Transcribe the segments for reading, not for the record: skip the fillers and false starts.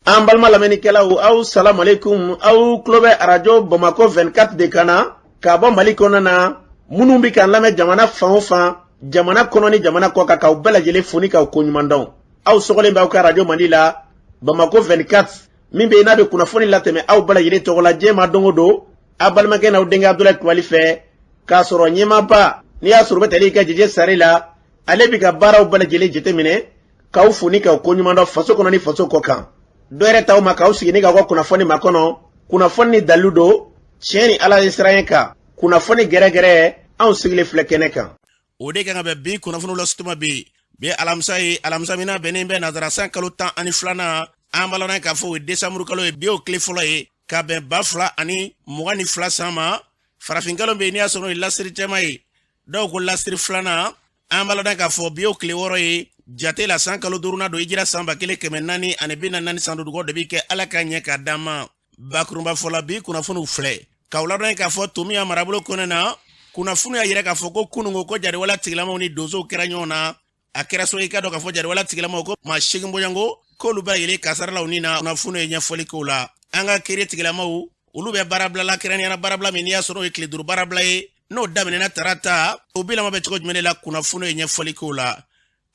An balima lamɛnnikɛlaw, aw salamu aleykum. Aw tulo bɛ arajo Bamakɔ 24 de kan na ka bɔ Mali kɔnɔna na. Minnu bɛ k'an lamɛn jamana fan o fan, jamana kɔnɔ ni jamana kɔ kan, k'aw bɛɛ lajɛlen fo ni k'aw koɲuman dɔn. Aw sɔgɔlen bɛ aw ka arajo mandi la, Bamakɔ 24, min bɛ yen n'a bɛ kunnafoni latɛmɛ aw bɛɛ lajɛlen tɔgɔ la diɲɛ ma don o don, aw balimakɛ n'aw denkɛ Abudulayi Kulubali fɛ, k'a sɔrɔ ɲɛmaaba n'i y'a sɔrɔ u bɛ tali kɛ Jeje Sare la, ale bɛ ka baaraw bɛɛ lajɛlen jateminɛ, k'aw fo ni k'aw koɲuman dɔn faso kɔnɔ ni faso kɔ kan. Dɔ yɛrɛ t'aw ma k'aw sigi ni k'aw ka kunnafoni makɔnɔ, kunnafoni ni dalilu don, tiɲɛ ni Ala ye siran kan, kunnafoni gɛrɛgɛrɛ, anw sigilen filɛ kɛnɛ kan. O de kan ka bɛn bi kunnafoniw lasutuma bi. Bi alamisa ye, alamisa min n'a bɛnnen bɛ nazara san kalo 12nan, an b'a lɔn k'a fɔ o ye desanburu kalo ye, bi y'o tile fɔlɔ ye ka bɛn 2022 san ma. Farafinkalo bɛ yen, n'i y'a sɔrɔ o ye lasiri cɛma ye, dɔw ko lasiri filanan, an b'a lɔn k'a fɔ bi y'o tile 6 ye jate la, san kalo duurunan don, hijira san 1444 san dudugɔ de bi kɛ. Ala ka ɲɛ k'a d'an ma. Bakurunba fɔla, bi kunnafoniw filɛ k'aw ladɔn k'a fɔ Tomiya marabolo kɔnɔ na, kunnafoni y'a yira k'a fɔ ko kununko ko jariwala tigilamaw ni donsow kɛra ɲɔgɔn na. A kɛra so, i ka dɔn k'a fɔ jariwala tigilamaw ko maa 8 bɔɲɔgɔnko k'olu bɛɛ lajɛlen kasarala u ni na. Kunnafoni ye ɲɛfɔli k'o la. An ka kiri tigilamaw, olu bɛ baarabila la, kɛrɛnkɛrɛnnenya baarabila min n'i y'a sɔrɔ o ye tile 5 baarabila ye, n'o daminɛna tarata, o bilama bɛ cogo jumɛn de la? Kunnafoni ye ɲɛfɔli k'o la.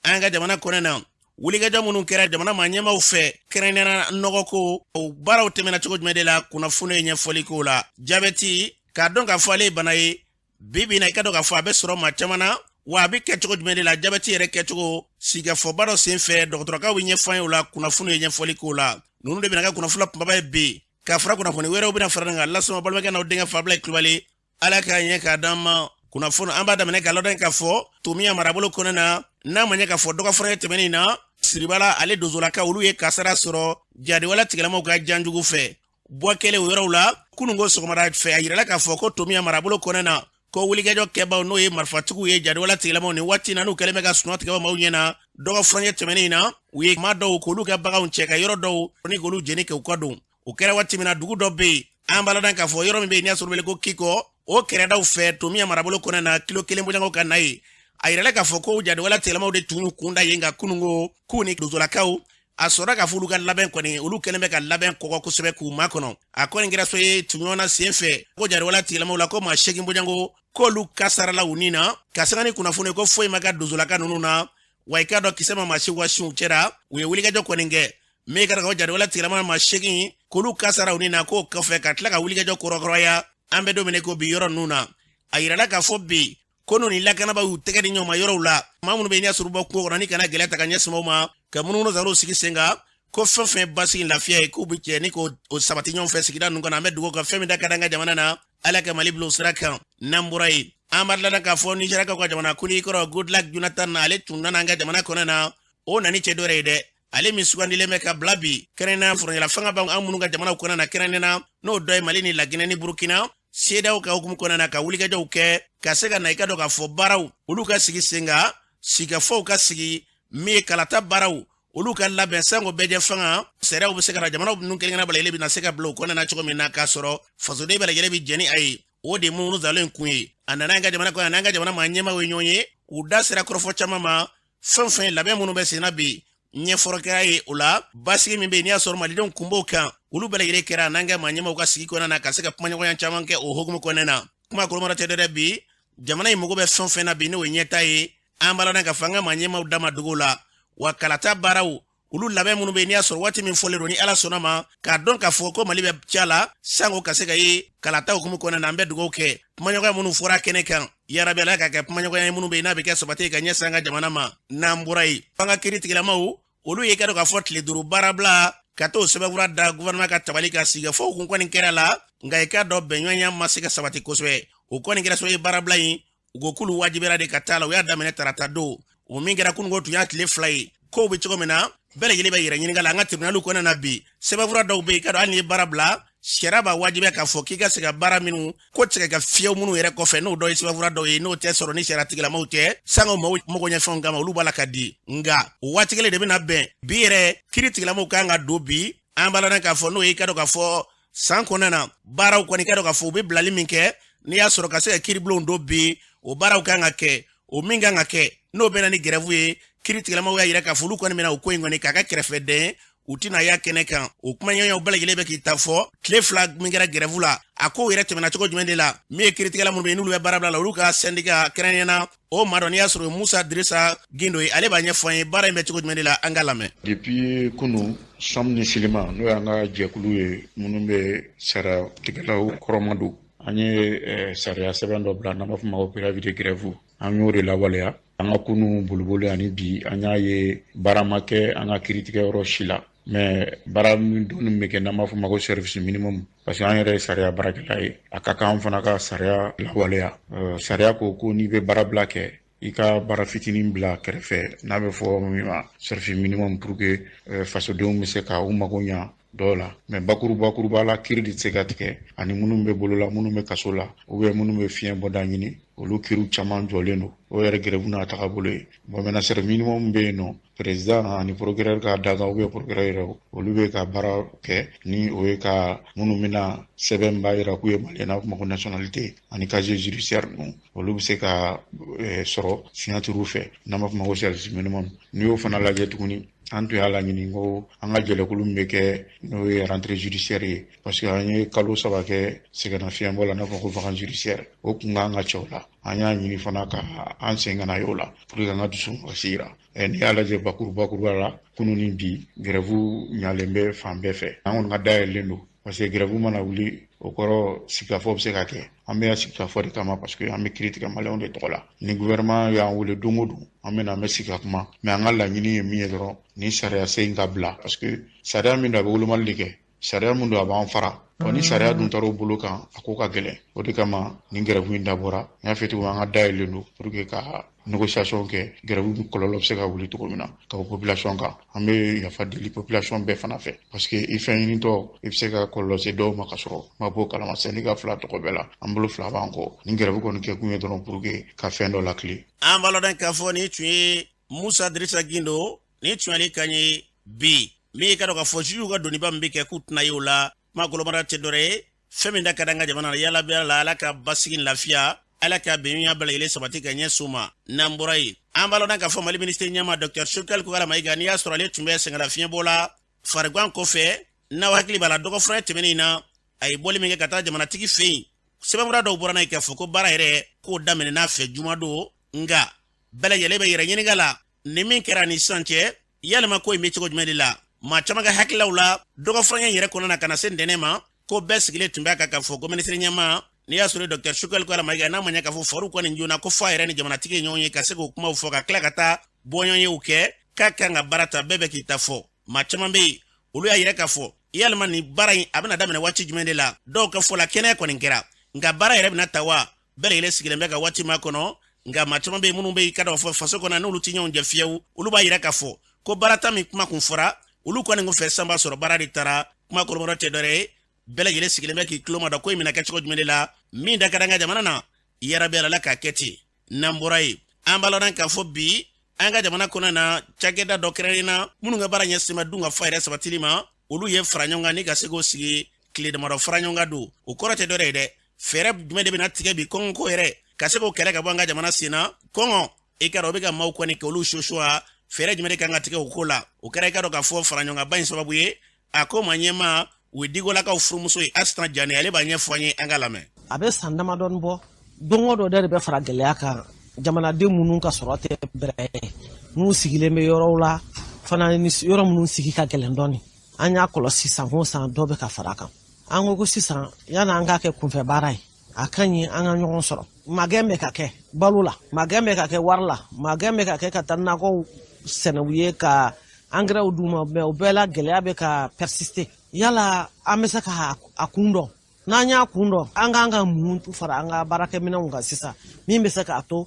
An ka jamana kɔnɔ na, wulikajɔ minnu kɛra jamana maa ɲɛmaaw fɛ, kɛrɛnkɛrɛnnenya nɔgɔko, o baaraw tɛmɛna cogo jumɛn de la? Kunnafoni ye ɲɛfɔli k'o la. Jabɛti, k'a dɔn k'a fɔ ale ye bana ye bi bi na, i ka dɔn k'a fɔ a bɛ sɔrɔ maa caman na, wa a bɛ kɛ cogo jumɛn de la? Jabɛti yɛrɛ kɛcogo, sigikafɔba dɔ sen fɛ, dɔgɔtɔrɔkaw bɛ ɲɛfɔ an ye o la. Kunnafoni ye ɲɛfɔli k'o la. Ninnu de bɛna kɛ kunnafoni kunbaba ye bi, ka fara kunnafoni wɛrɛw bɛna fara kan lasɔn balimakɛ n'aw denkɛ Fabila Kulubali. Ala k'a ɲɛ k'a d'an ma. Kunnafoni an b'a daminɛ k'a ladɔn k'a fɔ Tomiya marabolo kɔnɔ na, n'a ma ɲɛ k'a fɔ dɔgɔfɔrɔ tɛmɛnen na, Siribala ale donsolaka, olu ye kasara sɔrɔ jadiwala tigilamaw ka janjugu fɛ. Bɔ kɛlen o yɔrɔw la kununko sɔgɔmada fɛ, a yirala k'a fɔ ko Tomiya marabolo kɔnɔ na, ko wulikajɔ kɛbaw, n'o ye marifatigiw ye, jadiwala tigilamaw, nin waati na n'u kɛlen bɛ ka sunɔgɔ tigɛ maaw ɲɛ na dɔgɔfurancɛ tɛmɛnen na, u ye maa dɔw k'olu ka baganw cɛ ka yɔrɔ dɔw ni k'olu jeni k'u ka don. O kɛra waati min na, dugu dɔ bɛ yen, an b'a ladɔn k'a fɔ yɔrɔ min bɛ yen n'i y'a sɔrɔ wele ko Kikɔ, o kɛrɛdaw fɛ Tomiya marabolo kɔnɔ na, kilo 1 bɔɲɔgɔnko ka na ye. A yirala k'a fɔ ko jadiwala tigilamaw de tun y'u kun da yen nka kununko k'u ni donsolakaw, a sɔrɔla k'a fɔ olu ka labɛn kɔni, olu kɛlen bɛ ka labɛn kɔgɔ kosɛbɛ k'u makɔnɔ. A kɔni kɛra so ye tuɲɔgɔnna sen fɛ ko jadiwala tigilamaw la, ko maa 8 bɔɲɔgɔnko k'olu kasarala u ni na, ka sanga ni kunnafoni ko foyi ma ka donsolaka ninnu na, wa i k'a dɔn kisɛ ma maa si wa siw cɛra. U ye wulikajɔ kɔni kɛ min ka ka jadiwala tigilama maa 8 k'olu kasara u ni na, k'o kɔfɛ ka tila ka wulikajɔ kɔrɔkɔrɔya. An bɛ don min ko bi, yɔrɔ ninnu na, a yirala k'a fɔ bi ko n'u ni lakanabaaw y'u tɛgɛ di ɲɔgɔn ma yɔrɔw la, maa minnu bɛ ɲɛ sɔrɔ bɔ kungo kɔnɔ ni kana gɛlɛya ta ka ɲɛsin u ma, ka munumunu sariw sigi sen kan, ko fɛn fɛn basigi lafiya ye, k'u bɛ jɛ ni k'o sabati ɲɔgɔn fɛ sigida ninnu kɔnɔ. An bɛ dugawu ka fɛn min da ka d'an ka jamana na, Ala ka Mali bila o sira kan. N'an bɔra yen, an b'a ladɔn k'a fɔ Nizeriyakaw ka jamana kuntigi kɔrɔ Goodluck Jonathan, ale tun nana an ka jamana kɔnɔ na. O nani cɛ dɔ ye dɛ, ale min sugandilen bɛ ka bila bi kɛrɛnkɛrɛnnenya furancɛla fanga b'an minnu ka jamanaw kɔnɔ na, kɛrɛnkɛrɛnnenya n'o dɔ ye Mali ni Laginɛ ni Burukina, CEDEAO ka hukumu kɔnɔna na, ka wulikajɔw kɛ ka se ka na, i ka dɔn k'a fɔ baaraw olu ka sigi sen kan, sigikafɔw ka sigi, min ye kalata baaraw olu ka labɛn, sanko bɛɛjɛ fanga sariyaw bɛ se ka na jamanaw ninnu kelen kelen bɛɛ lajɛlen bɛna se ka bila o kɔnɔna na cogo min na, k'a sɔrɔ fasoden bɛɛ lajɛlen bɛ jɛn ni a ye. O de munumunu zalo in kun ye. A nana an ka jamana kɔnɔ, n'an ka jamana maa ɲɛmaaw ye ɲɔgɔn ye, u da sera kɔrɔfɔ caman ma, fɛn fɛn labɛn minnu bɛ senna bi, ɲɛfɔrɔ kɛra ye o la. Basigi min bɛ yen n'i y'a sɔrɔ malidenw kun b'o kan, olu bɛɛ lajɛlen kɛra n'an ka maa ɲɛmaaw ka sigi kɔnɔna na, ka se ka kumaɲɔgɔnya caman kɛ o hukumu kɔnɔna na. Kuma kolomara tɛ dɛ, bi jamana in mago bɛ fɛn fɛn na bi, n'o ye ɲɛta ye, an b'a ladɔn k'a fɔ an ka maa ɲɛmaaw da ma dogo la, wa kalata baaraw olu labɛn minnu bɛ yen n'i y'a sɔrɔ waati min fɔlen don, ni Ala sɔnna ma, k'a dɔn k'a fɔ ko Mali bɛ ca la sanko ka se ka ye kalata hukumu kɔnɔna na. An bɛ dugawu kɛ kumaɲɔgɔnya minnu fɔra kɛnɛ kan, yarabi Ala ka kɛ kumaɲɔgɔnya ye minnu bɛ yen n'a bɛ kɛ sabati ka ɲɛsin an ka jamana ma. N'an bɔra yen, an ka kiiri tigilamaw, olu ye ka dɔn k'a fɔ tile 5 baarabila ka t'o sɛbɛnfura da gouvernement ka tabali kan. Sigikafɔw kun kɔni kɛra la, nka i k'a dɔn bɛnɲɔgɔnya ma se ka sabati kosɛbɛ. O kɔni kɛra sababu ye baarabila in, u ko k'olu wajibiyara de ka taa la. U y'a daminɛ tarata don, o min kɛra kununko tun y'a tile 2 ye. Kow bɛ cogo min na, bɛɛ lajɛlen bɛ yɛrɛ ɲininka la. An ka tribunaliw kɔnɔna na bi, sɛbɛnfura dɔw bɛ yen, ka dɔn hali n'i ye baara bila, sariya b'a wajibiya k'a fɔ k'i ka se ka baara minnu ko tigɛ ka fiyewu minnu yɛrɛ kɔfɛ, n'o dɔ ye sɛbɛnfura dɔw ye, n'o tɛ sɔrɔ ni sariya tigilamaw tɛ, sango maaw mago ɲɛfɛnw kama, olu b'a la ka di. Nka o waati kelen de bɛna bɛn bi yɛrɛ, kiiri tigilamaw kan ka don bi. An b'a ladɔn k'a fɔ n'o ye i ka dɔn k'a fɔ san kɔnɔna na baaraw kɔni, ka dɔn k'a fɔ u bɛ bilali min kɛ, n'i y'a sɔrɔ ka se ka kiiribulonw don bi, o baaraw kan ka kɛ, o min kan ka kɛ, n'o bɛna ni gɛrɛfu ye, kiiri tigilamaw y'a yira k'a fɔ olu kɔni bɛna o ko in kɔni k'a ka kɛrɛfɛdɛn. U tɛna y'a kɛnɛ kan. O kumaɲɔgɔnyaw bɛɛ lajɛlen bɛ k'i ta fɔ tile 2 min kɛra grève la, a kow yɛrɛ tɛmɛna cogo jumɛn de la? Min ye kiiritigɛla minnu bɛ yen, n'olu bɛ baara bila la, olu ka syndicat kɛrɛnkɛrɛnnenya na, o maa dɔ n'i y'a sɔrɔ Musa Dirisa Gindo ye, ale b'a ɲɛfɔ an ye baara in bɛ cogo jumɛn de la. An ka lamɛn. Depuis kunu, SAM ni SYLIMA, n'o y'an ka jɛkulu ye minnu bɛ sariya tigɛlaw kɔrɔma don, an ye sariya sɛbɛn dɔ bila n'an b'a fɔ ma ko préavis de grève. An y'o de lawaleya. An ka kunu boliboli ani bi, an y'a ye baara ma kɛ an ka kiiritigɛyɔrɔ si la, mais baara min donni bɛ kɛ n'an b'a fɔ ma ko service minimum, parce que an yɛrɛ ye sariya baarakɛla ye, a ka kan an fana ka sariya lawaleya. Sariya ko ko n'i bɛ baara bila kɛ, i ka baara fitinin bila kɛrɛfɛ n'a bɛ fɔ min ma service minimum, pour que fasodenw bɛ se ka u mago ɲa dɔw la. Mais bakuruba la, kiiri de tɛ se ka tigɛ ani minnu bɛ bolo la, minnu bɛ kaso la, ou bien minnu bɛ fiɲɛ bɔda ɲini, olu kiiriw caman jɔlen don. O yɛrɛ grève n'a tagabolo ye. Bon, maintenant, service minimum bɛ yen nɔ, président ani procureur ka daga, ou bien procureur yɛrɛ, olu bɛ ka baara kɛ ni o ye, ka minnu bɛna sɛbɛn b'a jira k'u ye malien, n'a fɔ ma ko nationalité, ani casier judiciaire ninnu, olu bɛ se ka sɔrɔ signature fɛ n'an b'a fɔ ma ko service minimum. N'i y'o fana lajɛ tuguni, an tun y'a laɲini ko an ka jɛlɛkulu min bɛ kɛ, n'o ye rentrée judiciaire ye, parce que an ye kalo 3 kɛ sɛgɛnnafiɲɛbɔ la, n'a fɔ ko vacances judiciaire, o kun kan ka cɛ o la. An y'a ɲini fana ka an sen ka na y'o la pour que an ka dusu kasi yira. N'i y'a lajɛ bakuruba la, kunun ni bi, grève ɲalen bɛ fan bɛɛ fɛ. An kɔni ka dayɛlɛlen don, parce que grève mana wuli, o kɔrɔ sigikafɔ bɛ se ka kɛ. An bɛ sigikafɔ de kama, parce que an bɛ kiiri tigɛ maliyɛnw de tɔgɔ la. Ni gouvernement y'an wele don o don, an bɛ na, an bɛ sigi ka kuma. Mais an ka laɲini ye min ye dɔrɔn, ni sariya sen ka bila, parce que sariya min don, a bɛ wolomali de kɛ, sariya min don, a b'an fara. Ni sariya dun taara o bolo kan, a ko ka gɛlɛn. O de kama nin grève in dabɔra. N y'a fɔ cogo min, an ka dayɛlɛlen don pour que ka négociation kɛ, grève kɔlɔlɔ bɛ se ka wuli cogo min na ka bɔ population kan. An bɛ yafa deli population bɛɛ fana fɛ, parce que i fɛn ɲinitɔ, i bɛ se ka kɔlɔlɔ se dɔw ma ka sɔrɔ ma bɔ kalama. Syndicat fila tɔgɔ bɛɛ la, an bolo fila b'an kɔ. Nin grève kɔni kɛkun ye dɔrɔn pour que ka fɛn dɔ lakile. An b'a lɔn k'a fɔ nin tun ye Musa Dirisa Gindo, nin tun y'ale kan ye bi. Min ye ka dɔn k'a fɔ juges ka doniba min bɛ kɛ k'u tɛna ye o la, kuma kolomara tɛ dɔwɛrɛ ye. Fɛn min da ka di an ka jamana na, yala bɛ la, Ala ka basigi ni lafiya, Ala ka bɛnɲɔgɔnya bɛɛ lajɛlen sabati ka ɲɛsin u ma. N'an bɔra yen, an b'a lɔn k'a fɔ Mali minisiri ɲɛma Dr Choguel Kokalla Maïga, n'i y'a sɔrɔ ale tun bɛ sɛgɛnlafiɲɛbɔ la farigan kɔfɛ, n'aw hakili b'a la, dɔgɔfura tɛmɛnen in na, a ye bɔli min kɛ ka taa jamanatigi fɛ yen, sɛbɛnfura dɔw bɔra n'a ye k'a fɔ ko baara yɛrɛ k'o daminɛ n'a fɛ jumadon. Nka bɛɛ lajɛlen bɛ yɛrɛ ɲininka la ni min kɛra ni sisan cɛ, yalima ko in bɛ cogo jumɛn de la? Maa caman ka hakililaw la, dɔgɔfura yɛrɛ kɔnɔna na ka na se ntɛnɛn ma, ko bɛɛ sigilen tun bɛ kan k'a fɔ ko minisiri ɲɛma, n'i y'a sɔrɔ Dr Choguel Kokalla Maïga, n'a ma ɲɛ k'a fɔ fariw kɔni joona, ko f'a yɛrɛ ni jamanatigi ye ɲɔgɔn ye ka se k'o kumaw fɔ, ka tila ka taa bɔɲɔgɔnyew kɛ, k'a kan ka baara ta, bɛɛ bɛ k'i ta fɔ. Maa caman bɛ yen, olu y'a yira k'a fɔ yalima nin baara in a bɛna daminɛ waati jumɛn de la? Dɔw ka fɔ la, kɛnɛya kɔni kɛra, nka baara yɛrɛ bɛna ta wa? Bɛɛ lajɛlen sigilen bɛ ka waati ma kɔnɔ. Nka maa caman bɛ yen minnu bɛ yen ka dɔ fɔ faso kɔnɔ, n'olu tɛ ɲɔgɔn jɛ fiyewu, olu b'a yira k'a fɔ ko baarata min kuma kun fɔra, olu kɔni kun fɛ san b'a sɔrɔ baara de taara. Kuma kɔrɔbɔrɔ tɛ dɔwɛrɛ ye, bɛɛ lajɛlen sigilen bɛ k'i tulo ma dɔn ko in bɛna kɛ cogo jumɛn de la. Min da ka di an ka jamana na, yarabi Ala k'a kɛ ten. N'an bɔra yen, an b'a lɔn k'a fɔ bi an ka jamana kɔnɔ na, cakɛda dɔ kɛrɛnkɛrɛnnen na minnu ka baara ɲɛsin bɛ dun ka fa yɛrɛ sabatili ma, olu ye fara ɲɔgɔn kan ni ka se k'o sigi tile damadɔ fara ɲɔgɔn kan don. O kɔrɔ tɛ dɔwɛrɛ ye dɛ, fɛɛrɛ jumɛn de bɛna tigɛ bi kɔngɔko yɛrɛ ka se k'o kɛlɛ ka bɔ an ka jamana sen na? Kɔngɔ, i ka dɔn o bɛ ka maaw kɔni kɛ olu sosowa, fɛɛrɛ jumɛn de kan ka tigɛ o ko la? O kɛra i ka dɔn k'a fɔ fara ɲɔgɔnkanba in sababu ye. A ko ma ɲɛma, o ye Digolakaw furumuso ye, Asitan Jane, ale b'a ɲɛfɔ an ye, an ka lamɛn. A bɛ san damadɔni bɔ, don o don de bɛ fara gɛlɛya kan. Jamanaden minnu ka sɔrɔ tɛ bɛrɛ ye, n'u sigilen bɛ yɔrɔw la fana, ni yɔrɔ minnu sigi ka gɛlɛn dɔɔni, an y'a kɔlɔsi san o san dɔ bɛ ka fara a kan. An ko ko sisan, yanni an k'a kɛ kunfɛ baara ye, a ka ɲi an ka ɲɔgɔn sɔrɔ. Magɛn bɛ ka kɛ balo la, magɛn bɛ ka kɛ wari la, magɛn bɛ ka kɛ ka taa nakɔw sɛnɛ u ye, ka angɛrɛw d'u ma, mais o bɛɛ la gɛlɛya bɛ ka persister. Yala an bɛ se ka a kun dɔn? N'an y'a kun dɔn, an k'an ka mun fara an ka baarakɛminɛnw kan sisan, min bɛ se k'a to